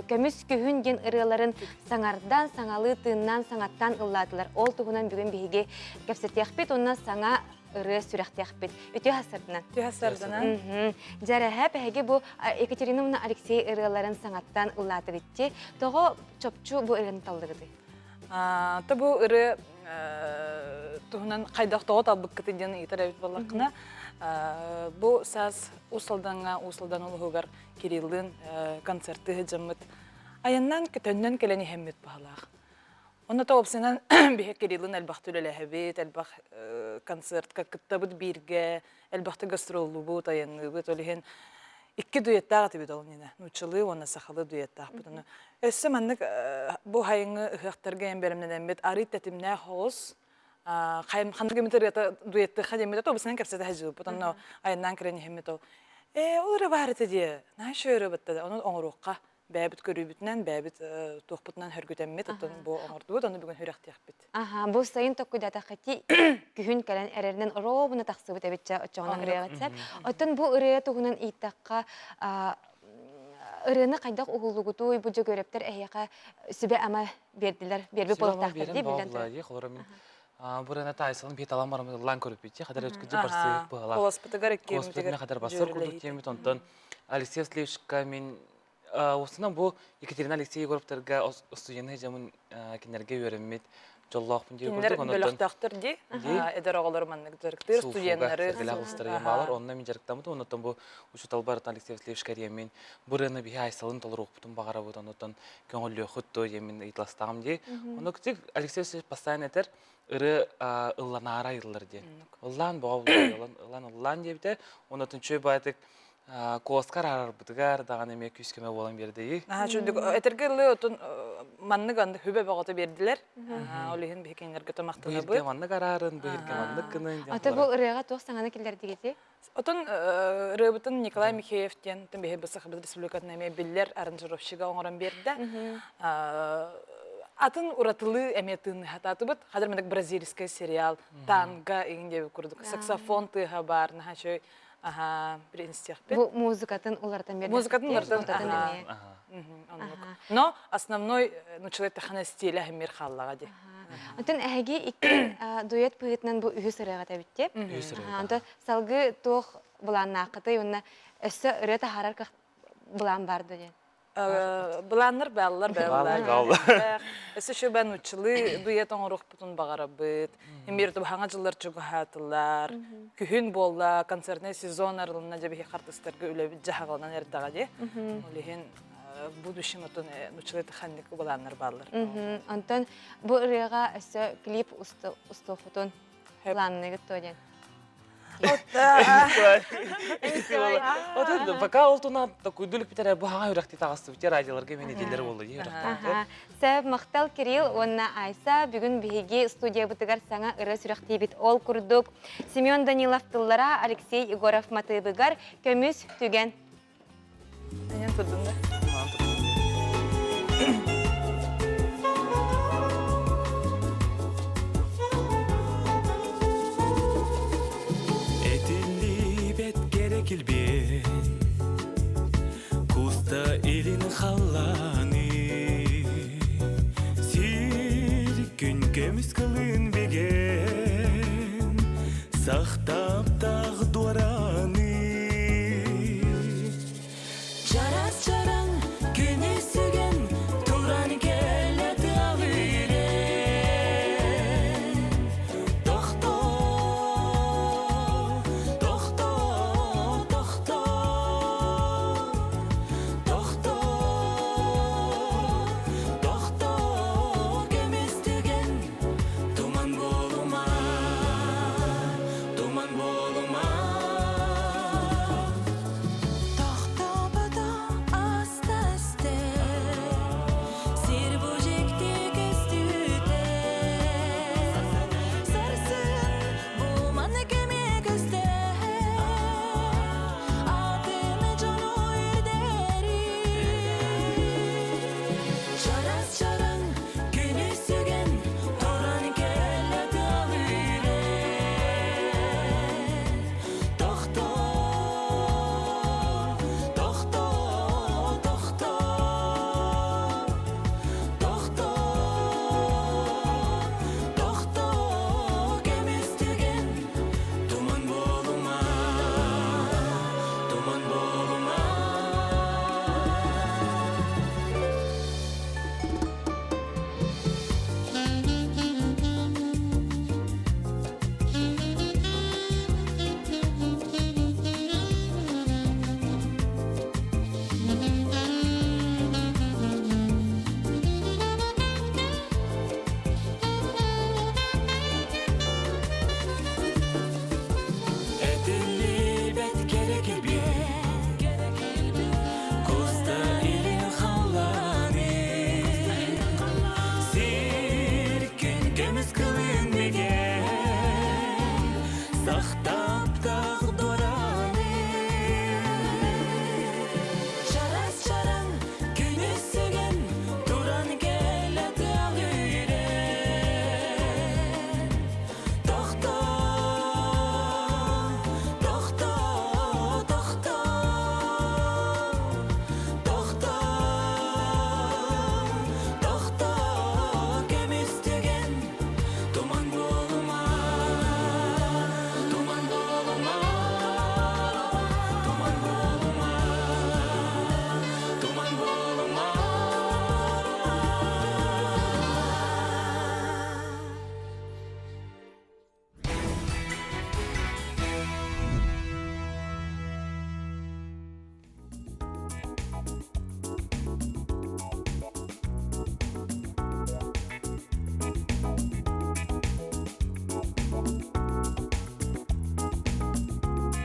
Speaker 1: көмүс күһүн диэн ырыаларын саҥардан, саҥалыы тыыннаан, саҥаттаан ыллаатылар. Ол туһунан бүгүн биһиги кэпсэтиэхпит уонна саҥа ырыа сүрэхтиэхпит. Үтүө хасырдынан.
Speaker 24: Үтүө хасырдынан.
Speaker 1: Дьэрэһэ, эһиги бу Екатерина уонна Алексей ырыаларын саҥаттан ыллаатыгытчи. Тоҕо чопчу бу ырыаны таллыгытый?
Speaker 24: То бу ырыа туһунан хайдах тоҕо талбыккытый диэн ыйытар эбит буоллаххына, бу саас Уус Алдаҥҥа, Уус Алдан улууһугар Кириллыын концерты сылдьаммыт айаннаан төннөн кэлэн иһэммит баһылаах. Онно уопсайынан биһи Кириллин элбэхтэ үлэлэһэбит, элбэх концертка кыттабыт бииргэ, элбэхтэ гастроллуубут, айанныыбыт. Ол иһин икки дуэттаах этибит ол иннинэ. Нууччалыы уонна сахалыы дуэттаахпыт. Ону өссө маннык бу хайыҥы ыһыахтарга эн бэлэмнэнэммит арый тэтимнээх оҕус ханнык эмит ырыата дуэттыахха диэммит уопсайынан кэпсэтэ сылдьыбыппыт. Онно айаннаан кэлэн иһэммит ол ээ ол эрэ баар этэ диэ наһаа үчүгэй ырыа бытта ону оҥоруохха бэйэбит көрүүбүтүнэн, бэйэбит туохпутунан хөргүтэммит, оттон бу оҥордубут, ону бүгүн хүрэх-тиэхпит.
Speaker 1: Аха, бу сайын токкуйдатаххити күһүн кэлэн эрэринэн ровно тахсыбыт эбитчэ оччоҕуна ырыаҕа сөп. Оттон бу ырыа туһунан ыйыттахха, ырыаны хайдах уһуллугутуй, бу дьөгүөрэптэр эһиэхэ сүбэ-ама биэрдилэр, биэрбит буолуохтаахтар дии биллэн турар.
Speaker 25: Бу ырыаны таайсалын бии талан бараммыт ыллаан көрүппүт хатар өткүдү барсыык быһалаах.
Speaker 24: Колоспутугар
Speaker 25: иккиэммитигэр хатар бассыр курдук тиэммит онтон Алексей Васильевичка мин Уопсайынан бу Екатерина Алексей Егоровтарга студенты дьамын кинилэргэ үөрэммит. дьоллоохпун диye
Speaker 24: Кинилэр
Speaker 25: курдук. Онон
Speaker 24: бөлөхтөөхтөр дии. Эдэр оҕолору маннык дьарыктыыр студеннары.
Speaker 25: Сэргэлээх улустарыгар баалар. Онно мин дьарыктаммытым. Оннуттан бу учуутал барытын Алексей Васильевич Каремин бу ырыаны биһи Айсалын толоруохпутун баҕарабыт. Оннуттан көҥүллүөххүт дуо диэн ыйыталастаҕым дии. Онно Алексей Васильевич постоянно этэр ырыа ылланаара айыллар диэн. Ыллаан боҕо ыллаан ыллаан ыллаан диэбитэ. Оннуттан чөй баайтык куоскар арарбытыгар даҕаны эмиэ күүс-көмө буолан биэрдэ.
Speaker 24: Наһаа үчүгдүк этэргэ ылыы отун маннык аннык хүбэ бөҕөтө биэрдилэр. Ол иһин биһи кинилэргэ томахтанабыт.
Speaker 25: Бу маннык араарын, бу иһиргэ маннык гынын диэн.
Speaker 1: Ата бу ырыаҕа туох саҥаны киллэрдигити?
Speaker 24: Отон ырыабытын Николай Михеев диэн биһи бу Сахабыт Республикатын эмиэ биллэр аранжировщига оҥорон биэрдэ. Атын уратылыы эмиэ тыынныхатаатыбыт. Хадыр маннык бразильскай сериал танго иҥин диэбит курдук саксофон тыаһа баар наһаа үчүгэй Аха, принстиэхпит.
Speaker 1: Бу музыкатын уларытан биэрдэ.
Speaker 24: Музыкатын уларытан, аха. Но основной нучылай тахана стиля хэммир хааллаҕа ди.
Speaker 1: Онтон эһиги икки дуэт быһыытынан бу үһүс ырыаҕа эбитти.
Speaker 25: Үһүс ырыаҕа.
Speaker 1: Онтон салгыы туох былааннааххытый уонна өссө ырыа таһаарар былаан бар да диэн.
Speaker 24: Былааннар бааллар бааллар. Өссө шөбә нуччылыы дуэт оҥоруохпутун баҕарабыт. Эмиэр хаҥа дьыллар чугаһаатылар. Күһүн буолла, концертный сезон арылынна дьэ биһи хартыстарга үлэбит дьаһаҕаланан эрдэҕэ дии. Ол иһин в будущем отон нуччылыы таханнык былааннар бааллар.
Speaker 1: Онтон бу ырыаҕа өссө клип устуохпутун планныгыт то диэн.
Speaker 25: Вот пока ол туна такой дүлүк битэрэ бу хаҥа үрэхти таҕыстыбыт радиоларга мен неделер болду дии үрэхтэ.
Speaker 1: Сөп махтал Кирилл уонна Айса бүгүн биһиги студиябытыгар саҥа ырыа сүрэхтиибит ол курдук Семен Данилов тыллара Алексей Егоров матыыбыгар көмүс түгэн.
Speaker 24: Мен турдум да.
Speaker 4: Этиллибет керек илби.